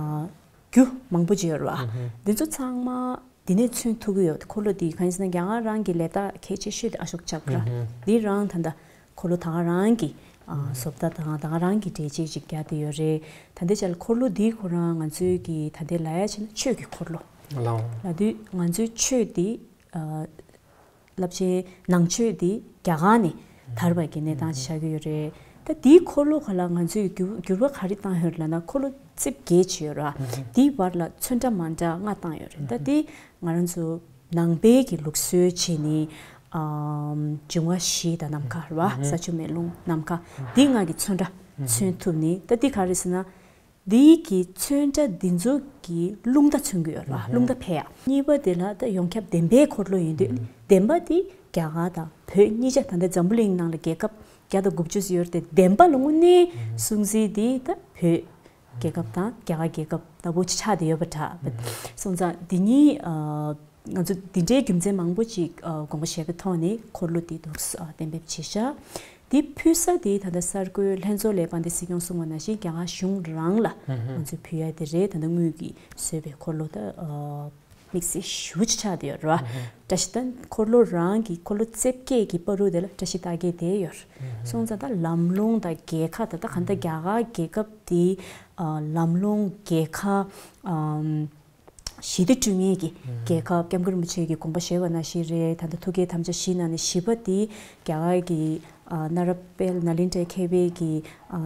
རྒྱུ་མང་པོ་ཅིག་ཡོད་རེད་བ། འདི་ཚོ་ཚང་མ་འདི་ནས་མཚོན་ཐུབ་ཀྱི་ཡོད། འཁོར་ལོ་འདི་གང་ཡིན་ཟེར་ན་རྒྱ་གར་རང་གི་ལས་རྟགས་གལ་ཆེ་ཤོས་དེ་ཨ་ཤོག་ཅག་ར། འདི་རང་ད་ལྟ་འཁོར་ལོ་ད་ག་རང་གི་ཨ་བཟོ་ལྟ་དང་ད་ག་རང་གི་འགྲེལ་བྱེད་ཅིག་རྒྱག་བསྡད་ཡོད་རེད། ད་ལྟའི་ཆ་ལ་འཁོར་ལོ་འདི་ཁོ་རང་ང་ཚོའི་གི་ད་ལྟའི་ལབ་ཡ་བྱས་ན་ཆོས་ཀྱི་འཁོར་ལོ་ལབ་དུས། ང་ཚོའི་ཆོས་འདི་ཨ་རླབས་ཆེན་ནང་ཆོས་འདི་རྒྱ་གར་ནས་དར་བ་གི་གནས་སྟངས་ཤིག་ཆགས་ཀྱི་ཡོད་རེད། ད་དེའི་འཁོར་ལོ་ཁ་ལ་ང་ཚོས་འགྱུར་འགྱུར་བ་ག་རེ་བཏང་ཡོད་ལབ་ན། འཁོར་ལོ་རྩིབས་བརྒྱད་ཅིག་ཡོད་ར། དེའི་བར་ལ་ཚོན་ཁྲ་མ་འདྲ་ལྔ་བཏང་ཡོད་རེད། ད་དེ་ང་རང་ཚོ་ནང་པའི་གི་ལུགས་སྲོལ་བྱས་ནས་ཨམ་འབྱུང་བ་བཞི་དང་ནམ་མཁའ་ར། ས་ཆུ་མེ་རླུང་ནམ་མཁའ། དེ་ལྔ་གི་ཚོན་ཁྲ་མཚོན་ཐུབ་ནས། ད་དེ་ག་རེ་ཟེར་ན། འདིའི་གི་ཚོན་ཁྲ་འདི་ཚོ་གི་རླུང་རྟ་མཚོན་གྱི་ཡོད་ར། རླུང་རྟ་འཕེལ་ཡ། གཉིས་པ་དེ་ལ་ད་ཡོངས་ཁྱབ་བདེན་པའི་འཁོར་ལོ་ཡིན་དུས་བདེན་པ་དེ་རྒྱ་གར་དང་བོད་གཉིས་ཆ་ད་ལྟ་འཛམ་བུ་གླིང་ནང་ལ་རྒྱལ་ཁབ་བརྒྱ་དང་དགུ་བཅུ་ཡོད་དེ་བདེན་པ་ལ་དངོས་གནས་སྲུང་བརྩི་དེ་ད་བོད་རྒྱལ་ཁབ་དང་རྒྱ་གར་རྒྱལ་ཁབ་ལྟ་བུ་ཆགས་བསྡད་ཡོད་པ་འདྲ། སོང་ཙང་འདི་གཉིས་ང་ཚོ་འདི་འདྲའི་རྒྱུ་མཚན་མང་པོ་ཅིག་དགོངས་པ་བཞེས་པའི་ཐོག་ནས་འཁོར་ལོ་འདི་འདུག་གཏན་འབེབས་བྱས་ཤག་འདི་ཕུལ་ས་དེ་ད་ལྟ་གསར་འགོད་ལྷན་ཚོགས་ལས་དཔལ་ལྡན་སྲིད་སྐྱོང་གསུངས་པ་ནང་བཞིན་རྒྱ་གར་གཞུང་རང་ལ་ང་ཚོས་ཕུལ་ཡ་དེ་རེད། ད་ལྟ་དངུལ་གྱིས་བཟོས་པའི་འཁོར་ལོ་ད་དམིགས་བསལ་ཞེ་པོ་ཅིག་ཆགས་བསྡད་ཡོད་རེད་བ། བཀྲ་ཤིས་ད་འཁོར་ལོ་རང་གི་འཁོར་ལོ་རྩེ་བརྒྱད་ཀྱི་བར་དུ་དེ་ལ་བཀྲ་ཤིས་རྟགས་བརྒྱད་དེ་ཡོད་རེད། སོང་ཙང་ད་ལམ་ལྷོང་དང་རྒྱལ་ཁ་ད་ལྟ་གང་ལྟར་རྒྱ་གར་རྒྱལ་ཁབ་དེ་ལམ་ལྷོང་རྒྱལ་ཁ་ཞི་བདེ་བསྐྲུན་མཁན་གྱི་རྒྱལ་ཁབ། སྐྱབས་མགོན་རིན་པོ་ཆེ་གིས་དགོངས་པ་བཞེས་པ་ནང་བཞིན་རེད། ད་ལྟ་ཐུགས་བསྐྱེད་དམ་བཅའ་བཞི་ནང་ནས་བཞི་པ་དེ་རྒྱ་གར་གྱི་ཨ་ནཱ་ར་པེལ་ནཱ་ལེནྡྲའི་མཁས་པའི་གི་ཨ་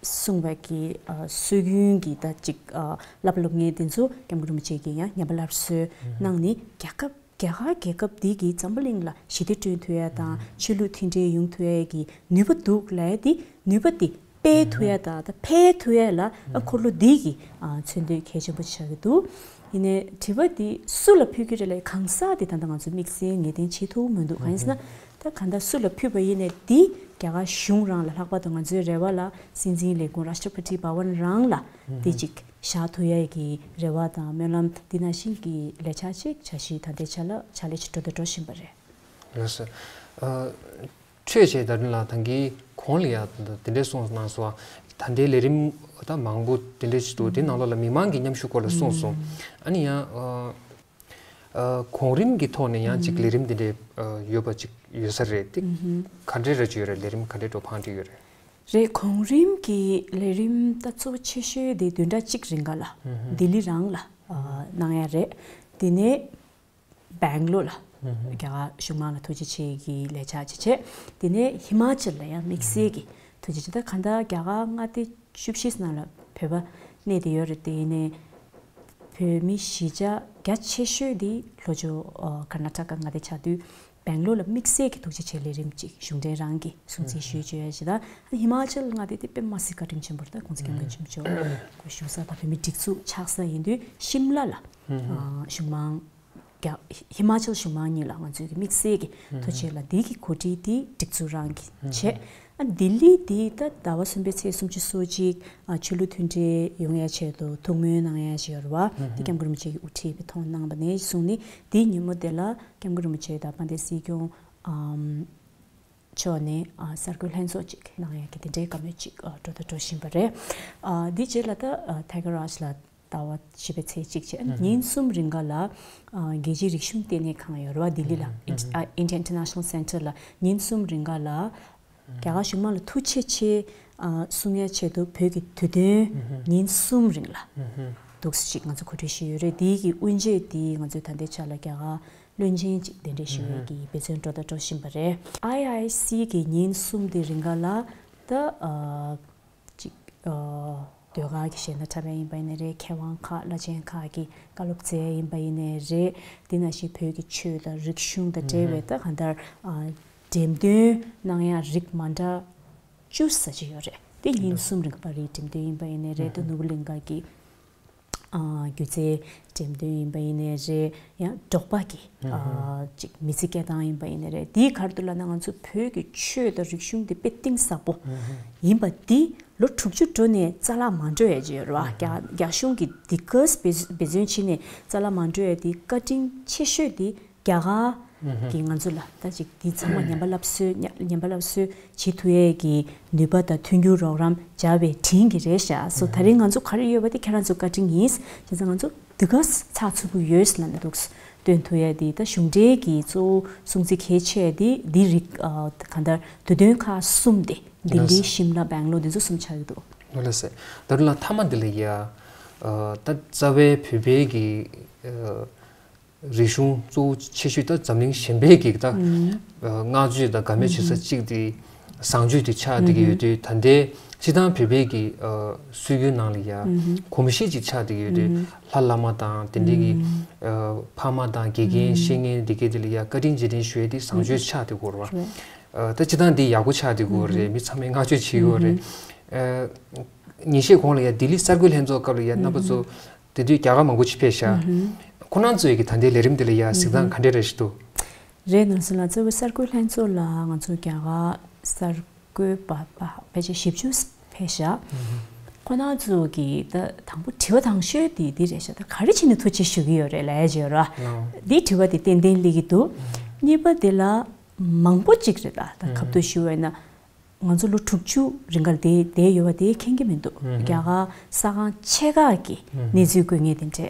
གསུངས་པའི་གི་ཨ་སྲོལ་རྒྱུན་གྱི་ད་ཅིག་ཨ་བསླབ་པ་སློབ་གཉེར་དེ་ཚོ་སྐྱབས་མགོན་རིན་པོ་ཆེ་གིས་ཡང་ཉམས་པ་སླར་གསོ་གནང་ནས་རྒྱལ་ཁབ་རྒྱ་གར་རྒྱལ་ཁབ་འདི་གིས་འཛམ་བུ་གླིང་ལ་ཞི་བདེ་བསྐྲུན་ཐུབ་ཡ་དང་ཆོས་ལུགས་མཐུན་སྒྲིལ་ཡོང་ཐུབ་ཡ་གི་ནུས་པ་འདུག་ལབ་ཡ་དེ་ནུས་པ་དེ་སྤེལ་ཐུབ་ཡ་དང་ད་འཕེལ་ཐུབ་ཡ་ལ་ཨ་འཁོར་ལོ་འདི་གི་ཨ་མཚོན་དོན་གལ་ཆེན་པོ་ཆགས་ཀྱི་འདུག་ཡིན་ནའི་དྲི་བ་འདི་སུ་ལ་ཕུལ་གྱི་རེད་ལབ་གང་ཟག་དེ་ད་ལྟ་ང་ཚོས་དམིགས་བསལ་ངེས་གཏན་བྱེད་ཐུབ་མི་འདུག་གང་ཡིན་ཟེར་ན་ད་གང་ལྟར་སུ་ལ་ཕུལ་བ་ཡིན་ནའི་འདི་རྒྱ་གར་གཞུང་རང་ལ་ལྷག་པར་དུ་ང་ཚོའི་རེ་བ་ལ་སྲིད་འཛིན་ལས་ཁུངས་རཱ་ཤ་ཊ་པ་ཏི་བྷ་ཝན་རང་ལ་འདི་གཅིག་བཞག་ཐུབ་ཡ་གི་རེ་བ་དང་སྨོན་ལམ་འདི་ནང་བཞིན་གྱི་ལས་འཆར་ཅིག་འཆར་གཞི་ད་ལྟའི་ཆ་ལ་ཕྱག་ལས་ཅིག་འགྲོ་དང་འགྲོ་བཞིན་པ་རེད། ལགས་སོ། ཨ། འཕྲོས་བྱས་ད་རིང་ལ་ད་གིན་གོང་ལ་ཡ་ད་དེ་འདྲས་གསུངས་གནང་སོང་། ད་ལྟའི་ལས་རིམ་ད་མང་པོ་དེ་འདྲས་ཞིག་འདུག་དེ་ནང་ལོགས་ལ་མི་མང་གི་མཉམ་ཞུགས་སྐོར་ལ་གསུངས་སོང་། ཨ་ནི་ཡང་ཨ་ཨ་གོང་རིམ་གྱི་ཐོག་ནས་ཡང་ཅིག་ལས་རིམ་དེ་འདྲས་ཨ་ཡོད་པ་ཅིག་ཡོད་ས་རེད། དེ་ག་འདྲས་ར་ཅིག་ཡོད་རེད། ལས་རིམ་ག་འདྲས་འགྲོ་འཕང་འགྲིག་ཡོད་རེད། རེད། གོང་རིམ་གྱི་ལས་རིམ་ད་གཙོ་ཆེ་ཤོས་དེ་བདུན་ཕྲག་གཅིག་རིང་ག་ལ་ལྡི་ལི་རང་ལ་ཨ་གནང་ཡ་རེད། དེ་ནས་སྦེང་ལོར་ལ་རྒྱ་གར་གཞུང་མང་ལ་ཐུགས་རྗེ་ཆེ་གི་ལས་འཆར་ཅིག་བྱས། དེ་ནས་ཧི་མ་ཅལ་ལ་ཡང་དམིགས་བསལ་གྱི་ཐུགས་རྗེ་ཆེ། ད་གང་ལྟར་རྒྱ་གར་མངའ་སྡེ་བཅུ་བཞི་ནང་ལ་བོད་པ་གནས་བསྡད་ཡོད་རེད། དེ་ནས་བོད་མི་གཞིས་ཆགས་རྒྱ་ཆེ་ཤོས་དེ་ལྷོ་ཕྱོགས་ཨ་ཀར་ནཱ་ཊ་ཀ་མངའ་སྡེ་ཆགས་དུས་སྦེང་ལོར་ལ་དམིགས་བསལ་གྱི་ཐུགས་རྗེ་ཆེ་ལས་རིམ་ཅིག་གཞུང་འབྲེལ་རང་གི་སྲུང་བརྩི་ཞུས་བྱས་ཡོད་ཅེས་དང་། ཧི་མ་ཅལ་མངའ་སྡེ་དེ་དཔེ་མ་སྲིད་བཀའ་དྲིན་ཆེན་པོ་རེད། ད་ཁོང་ཚོ་སྐྱབས་མགོན་ཆེན་པོ་མཆོག་བཞུགས་ས་དང་བོད་མི་སྒྲིག་འཛུགས་ཆགས་ས་ཡིན་དུས་ཤིམ་ལ་ལ་ཨ་གཞུང་མང་རྒྱ་ཧི་མ་ཅལ་གཞུང་མང་གཉིས་ལ་ང་ཚོས་ཀྱི་དམིགས་བསལ་གྱི་ཐུགས་རྗེ་ཆེ་ལ་འདི་གི་གོ་སྒྲིག་འདི་སྒྲིག་འཛུགས་རང་གིས་བྱས། ཨ་ལྡི་ལི་འདི་ད་ཟླ་བ་གསུམ་པའི་ཚེས་སུམ་ཅུ་སོ་གཅིག་ཨ་ཆོས་ལུགས་མཐུན་སྒྲིལ་ཡོང་ཡ་ཆེད་དུ་ཐུགས་སྨོན་གནང་ཡ་ཞིག་ཡོད་རེད་བ། འདི་སྐྱབས་མགོན་རིན་པོ་ཆེ་གིས་དབུ་ཁྲིད་པའི་ཐོག་གནང་བ་ནས་བཟུང་ནས་འདིའི་ཉིན་མོ་དེ་ལ་སྐྱབས་མགོན་རིན་པོ་ཆེ་དང་དཔལ་ལྡན་སྲིད་སྐྱོང་ཨམ་ཕྱོགས་ནས་ཨ་གསར་འགོད་ལྷན་ཚོགས་ཅིག་གནང་ཡ་གི་དེ་འདྲའི་བཀའ་མོལ་ཅིག་ཨ་འགྲོ་དང་འགྲོ་བཞིན་པ་རེད། ཨ་འདི་རྗེས་ལ་ད་ཨ་ཐེ་ག་རཱཇ་ལ་ཟླ་བ་བཞི་པའི་ཚེས་གཅིག་བྱས། ཨ་ཉིན་གསུམ་རིང་ག་ལ་ཨ་རྒྱལ་སྤྱིའི་རིག་གཞུང་ལྟེ་གནས་ཁང་ཡོད་རེད་བ། ལྡི་ལི་ལ་ཨིན་ཨ་India International Center ལ་ཉིན་གསུམ་རིང་ག་ལ་རྒྱ་གར་གཞུང་མང་ལ་ཐུགས་རྗེ་ཆེ་ཨ་གསུང་ཡ་ཆེད་དུ་བོད་ཀྱི་དུས་སྟོན་ཉིན་གསུམ་རིང་ལ་འདུག་སེ་ཅིག་ང་ཚོ་གོ་སྒྲིག་ཞུས་ཡོད་རེད། དེའི་གི་དབུ་འབྱེད་དེ་ང་ཚོས་ད་ལྟའི་ཆ་ལ་རྒྱ་གར་བློན་ཆེན་ཅིག་གདན་འདྲེན་ཞུ་ཡས་ཀྱི་འབད་བརྩོན་འགྲོ་དང་འགྲོ་བཞིན་པ་རེད། ཨའི་ཨའི་སི་གི་ཉིན་གསུམ་དེ་རིང་ག་ལ་ད་ཨ་ཅིག་ཨ་ཟློས་གར་གྱི་གཞས་སྣ་འཁྲབ་ཡ་ཡིན་པ་ཡིན་ནའི་རེད། མཁས་དབང་ཁག་བླ་ཆེན་ཁག་གི་བཀའ་སློབ་སྩལ་ཡ་ཡིན་པ་ཡིན་ནའི་རེད། དེ་ནང་བཞིན་བོད་ཀྱི་ཆོས་དང་རིག་གཞུང་དང་འབྲེལ་བའི་ད་གང་ལྟར་ཨ་འགྲེམས་སྟོན་གནང་ཡ་རིགས་མ་འདྲ་བཅུ་ཙམ་ཅིག་ཡོད་རེད། དེ་ཉིན་གསུམ་རིང་པ་རེད། འགྲེམས་སྟོན་ཡིན་པ་ཡིན་ནའི་རེད། ད་ནོར་བུ་གླིང་ག་གི་ཨ་སྒྱུ་རྩལ་འགྲེམས་སྟོན་ཡིན་པ་ཡིན་ནའི་རེད། ཡང་འབྲོག་པ་གི་ཨ་ཅིག་མི་ཚེ་སྐྱེལ་སྟངས་ཡིན་པ་ཡིན་ནའི་རེད། དེའི་ཁར་དུ་ལ་ན་ང་ཚོ་བོད་ཀྱི་ཆོས་དང་རིག་གཞུང་དེ་དཔེ་གཏིང་ཟབ་པོ་ཡིན་པ་འདི་ལོ་དྲུག་ཅུ་འགྲོ་ནས་རྩ་བརླག་མ་འགྲོ་ཡ་ཅིག་ཡོད་རེད་བ། རྒྱ་རྒྱ་གཞུང་གི་འདི་ག་འབད་འབད་བརྩོན་བྱས་ནས་རྩ་བརླག་མ་འགྲོ་ཡ་དེ་བཀའ་དྲིན་ཆེ་ཤོས་དེ་རྒྱ་གར་གྱིས་ང་ཚོ་ལ་ད་ཅིག་འདི་ཚང་མ་ཉམས་པ་སླར་གསོ་ཉམས་པ་སླར་གསོ་བྱེད་ཐུབ་ཡས་ཀྱི་ནུས་པ་དང་མཐུན་འགྱུར་རོགས་རམ་བྱ་བའི་དྲིན་གྱིས་རེད་ཤག་སོ་ད་རིང་ང་ཚོ་ག་རེ་ཡོད་པ་དེ་ཁྱེད་རང་ཚོ་བཀའ་དྲིན་ཡིན། བྱས་ཙང་ང་ཚོ་འདི་ག་ཚགས་ཚུད་པོ་ཡོད་ལབ་ནས་འདུག་སྟོན་ཐུབ་ཡས་དེ་ད་གཞུང་འབྲེལ་གྱི་གཙོ་བོ་སྲུང་བརྩི་གལ་ཆེ་དེ་འདི་རིགས་གང་ལྟར་དུས་སྟོན་ཁག་གསུམ་དེ་ལྡི་ལི། ཤིམ་ལ། སྦེང་ལོར་འདི་ཚོ་གསུམ་ཆགས་ཀྱི་འདུག་ལགས་སེ། ད་རུང་ལ་མཐའ་མ་འདི་ལ་ཡ་ད་རྩ་བའི་བོད་པའི་གི་རིག་གཞུང་གཙོ་བོ་ཆེ་ཤོས་ད་འཛམ་གླིང་གཞན་པའི་གི་ད་བསྔགས་བརྗོད་དང་དགའ་མོས་བྱེད་ས་གཅིག་དེ་བཟང་སྤྱོད་དེ་ཆགས་བསྡད་ཀྱི་ཡོད་དུས། ད་ལྟའི་སྤྱི་བཏང་བོད་པའི་གི་སྲོལ་རྒྱུན་ནང་ལ་ཡ་གོམས་གཤིས་ཅིག་ཆགས་བསྡད་ཀྱི་ཡོད་དུས། ལྷ་བླ་མ་དང་དེ་འདྲའི་གི་ཕ་མ་དང་དགེ་རྒན་བཤེས་གཉེན་དེ་གའི་དེ་ལ་ཡ་བཀའ་དྲིན་རྗེས་དྲན་ཞུ་ཡས་དེ་བཟང་སྤྱོད་ཆགས་བསྡད་ཀྱི་ཡོད་རེད་བ། ད་སྤྱི་བཏང་འདི་ཡག་པོ་ཆགས་བསྡད་ཀྱི་ཡོད་རེད། མི་ཚང་མས་བསྔགས་བརྗོད་བྱེད་ཀྱི་ཡོད་རེད། ཉིན་ཤས་གོང་ལ་ཡ་ལྡི་ལི་གསར་འགོད་ལྷན་ཚོགས་སྐབས་ལ་ཡ་རྣམ་པ་ཚོ་དེ་དུས་རྒྱ་གར་མང་པོ་ཅིག་ཕེབས་ཤག་ཁོ་རང་ཚོའི་གི་ད་ལྟའི་ལས་རིམ་དེ་ལ་ཡ་གཟིགས་སྟངས་ག་འདྲས་རེ་ཞིག་འདུག་རེད། ནོར་སྲིད་ལགས། གཙོ་བོ་གསར་འགོད་ལྷན་ཚོགས་ལ་ང་ཚོ་རྒྱ་གར་གསར་འགོད་པ་པ་ཕལ་ཆེར་བཞི་བཅུ་ཕེབས་ཤག་ཁོ་རང་ཚོ་གི་ད་དང་པོ་དྲི་བ་དང་ཤོས་དེ་འདི་རེད་ཤག་ད་ག་རེ་བྱས་ནས་ཐུགས་རྗེ་ཞུ་གི་ཡོད་རེད་ལབ་ཡ་ཅིག་ཡོད་ར། ལའོ། འདིའི་དྲི་བ་དེ་ཏན་ཏན་སླེབས་ཀྱི་འདུག་གཉིས་པ་དེ་ལ་མང་པོ་ཅིག་རེད། ད་ད་ཁ་ཐུག་ཞུ་བས་ན། ང་ཚོ་ལོ་དྲུག་ཅུ་རིང་ག་ལ་དེ་བསྡད་ཡོད་པ་དེ་མཁྱེན་གྱི་མི་འདུག་རྒྱ་གར་ས་ཁང་ཆེ་ཁག་གི་གནས་ཚུལ་འགོད་མཁན་དེ་འདྲས།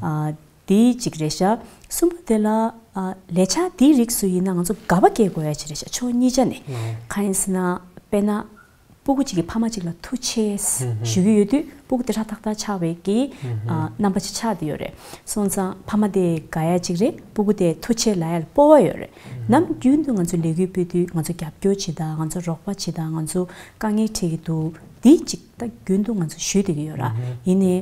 ཨ། དེ་གཅིག་རེད་ཤག་གསུམ་པ་དེ་ལ། ཨ། ལས་འཆར་དེའི་རིགས་སུ་ཡིན་ན་ང་ཚོ་དགའ་པ་སྐྱེ་དགོས་ཡ་ཅིག་རེད་ཤག་ཕྱོགས་གཉིས་ཆ་ནས། གང་ཡིན་ཟེར་ན། དཔེར་ན། སྤུ་གུ་གཅིག་གིས་ཕ་མ་གཅིག་ལ་ཐུགས་རྗེ་ཆེ་ཞུ་གི་ཡོད་དུས་སྤུ་གུ་དེ་ཧྲག་ཐག་ཐག་ཆགས་པའི་གི། ཨ། རྣམ་པ་ཅིག་ཆགས་བསྡད་ཡོད་རེད། སོང་ཙང་ཕ་མ་དེ་དགའ་ཡ་གཅིག་རེད། སྤུ་གུ་དེ་ཐུགས་རྗེ་ཆེ་ལབ་ཡ་ལ་སྤོབས་པ་ཡོད་རེད། ནམ་རྒྱུན་དུ་ང་ཚོ་ལས་འགུལ་སྤེལ་དུས་ང་ཚོ་རྒྱབ་སྐྱོར་བྱེད་དང་། ང་ཚོ་རོགས་པ་བྱེད་དང་། ང་ཚོ་དཀའ་ངལ་འཕྲད་ཀྱི་འདུག་འདི་གཅིག་ད་རྒྱུན་དུ་ང་ཚོ་ཞུས་བསྡད་ཀྱི་ཡོད་ར། ཡིན་ནའི་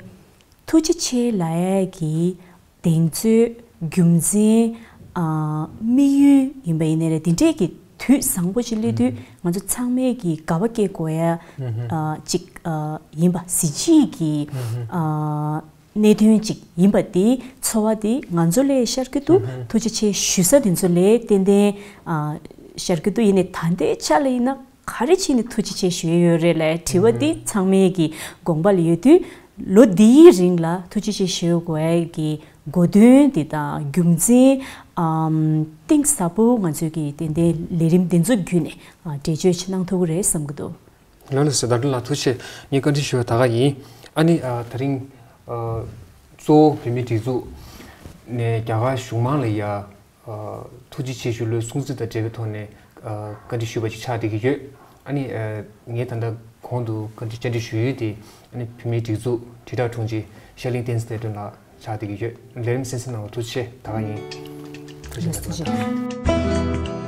ཐུགས་རྗེ་ཆེ་ལབ་ཡ་གི་གདེང་ཚོད། རྒྱུ་མཚན། ཨ། དམིགས་ཡུལ་ཡིན་པ་ཡིན་ནའི་རེད། འདི་འདྲས་ཀྱི་དུས་བཟང་པོ་ཞིག་སླེབས་དུས་ང་ཚོ་ཚང་མས་ཀྱི་དགའ་བ་སྐྱེ་དགོས་ཡ། ཨ། ཅིག་ཨ། ཡིན་པ་གཟི་བརྗིད་ཀྱི། ཨ། གནད་དོན་ཅིག་ཡིན་པ་དེ་ཚོར་བ་དེ་ང་ཚོ་ལ་ཤར་གྱི་འདུག་ཐུགས་རྗེ་ཆེ་ཞུ་ས་དེ་ཚོ་ལ་ཏན་ཏན། ཨ། ཤར་གྱི་འདུག་ཡིན་ནའི་ད་ལྟའི་ཆ་ལ་ཡིན་ན། ག་རེ་བྱས་ནས་ཐུགས་རྗེ་ཆེ་ཞུ་ཡས་ཡོད་རེད་ལབ་དྲི་བ་འདི་ཚང་མའི་གི་དགོངས་པ་ལ་ཡོད་དུས། ལོ་འདིའི་རིང་ལ་ཐུགས་རྗེ་ཆེ་ཞུ་དགོས་ཡས་ཀྱི་གོ་དོན་འདི་དང་རྒྱུ་མཚན། ཨམ། གཏིང་ཟབ་པོ་ང་ཚོས་ཀྱི་ཏན་ཏན་ལས་རིམ་འདི་ཚོ་བརྒྱུད་ནས། ཨ། འགྲེལ་བརྗོད་ཅིག་གནང་ཐུབ་ཀྱི་རེད་བསམ་གྱི་འདུག་ལགས་ལགས་སོ། ཟླ་སྒྲོན་ལགས་ཐུགས་རྗེ་ཆེ། ངས་བཀའ་འདྲི་ཞུ་བ་ད་ག་ཡིན། ཨ་ནི། ཨ། ད་རིང་། ཨ། གཙོ་བོ་བོད་མིའི་སྒྲིག་འཛུགས་ནས་རྒྱ་གར་གཞུང་མང་ལ་ཡ། ཨ། ཐུགས་རྗེ་ཆེ་ཞུ་ལོའི་སྲུང་བརྩི་དང་འབྲེལ་བའི་ཐོག་ནས། ཨ། བཀའ་འདྲི་ཞུས་པ་ཅིག་ཆགས་བསྡད་ཀྱི་ཡོད། ཨ་ནི། ཨ། ངས་ད་ལྟ་གོང་དུ་བཀའ་འདྲི་བཅར་འདྲི་ཞུ་ཡུལ་དེ། ཨ་ནི་བོད་མིའི་སྒྲིག་འཛུགས་དྲིལ་བསྒྲགས་དྲུང་ཆེ་ཤར་གླིང་བསྟན་འཛིན་ལྷ་སྒྲོན་ལགས་ཆགས་བསྡད་ཀྱི་ཡོད། ལས་རིམ་གསན་གཟིགས་གནང་བར་ཐུགས་རྗེ་ཆེ། ད་ག་ཡིན། ཐུགས་རྗེ་ཆེ། ཐུགས་རྗེ་ཆེ།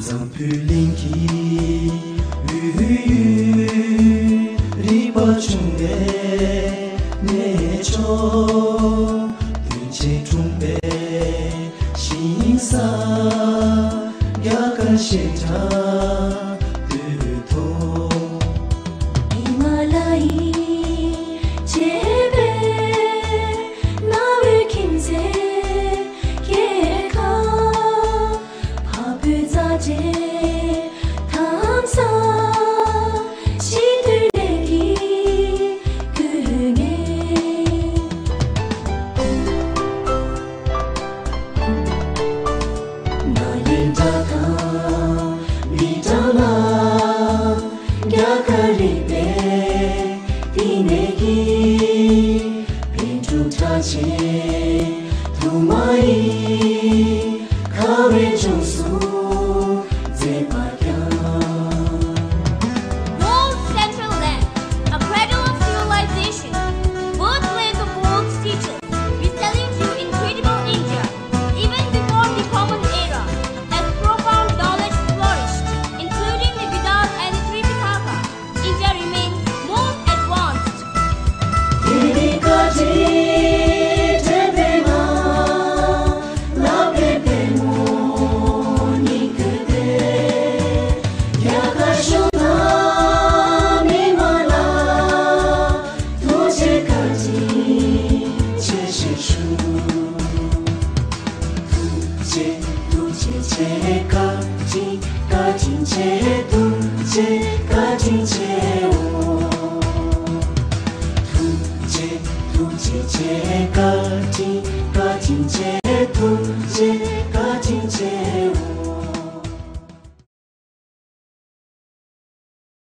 འཛམ་བུའི་གླིང་གི་དབུས་ཡུལ། རིག་པ་འབྱུང་བའི་གནས་མཆོག་བདུན་བརྒྱད་འཁྲུངས་པའི་ཞིང་ས། རྒྱ་གར་བཤད་གྲྭ་སྟོད་ཐོག་ཧི་མ་ལ་ཡི་བྱེ་བའི་རྣ་བའི་ཁྱིམ་མཚེས་སྐྱེས་ཁ། འཕགས་བོད་རྩ་འགྲེལ་དམ་ས། སྤྱི་འཐུས་ལས་ཀྱི་སྐུ་ངལ། མ་ལེན་དགྲ་དང་མི་དྲང་ལ། རྒྱ་གར་རིག་པའི་བསྟི་གནས་ཀྱི། པཎ་གྲུབ་གྲགས་ཆེན་དུ་མ་ཡི། ཁ་བའི་ལྗོངས་སུ་མཛེས་པར་བསྐྱངས། World Central Land, a cradle of civilization, birthplace of world teachers, reselling to incredible India, even before the Common Era, as profound knowledge flourished, including the Vedas and the Tripitaka. India remains most advanced. ཐུགས་རྗེ་ཆེ། བཀའ་དྲིན་ཆེ། ཐུགས་རྗེ་བཀའ་དྲིན་ཆེའོ། ཐུགས་རྗེ་ཐུགས་རྗེ་ཆེ། བཀའ་དྲིན་བཀའ་དྲིན་ཆེ། ཐུགས་རྗེ་བཀའ་དྲིན་ཆེའོ།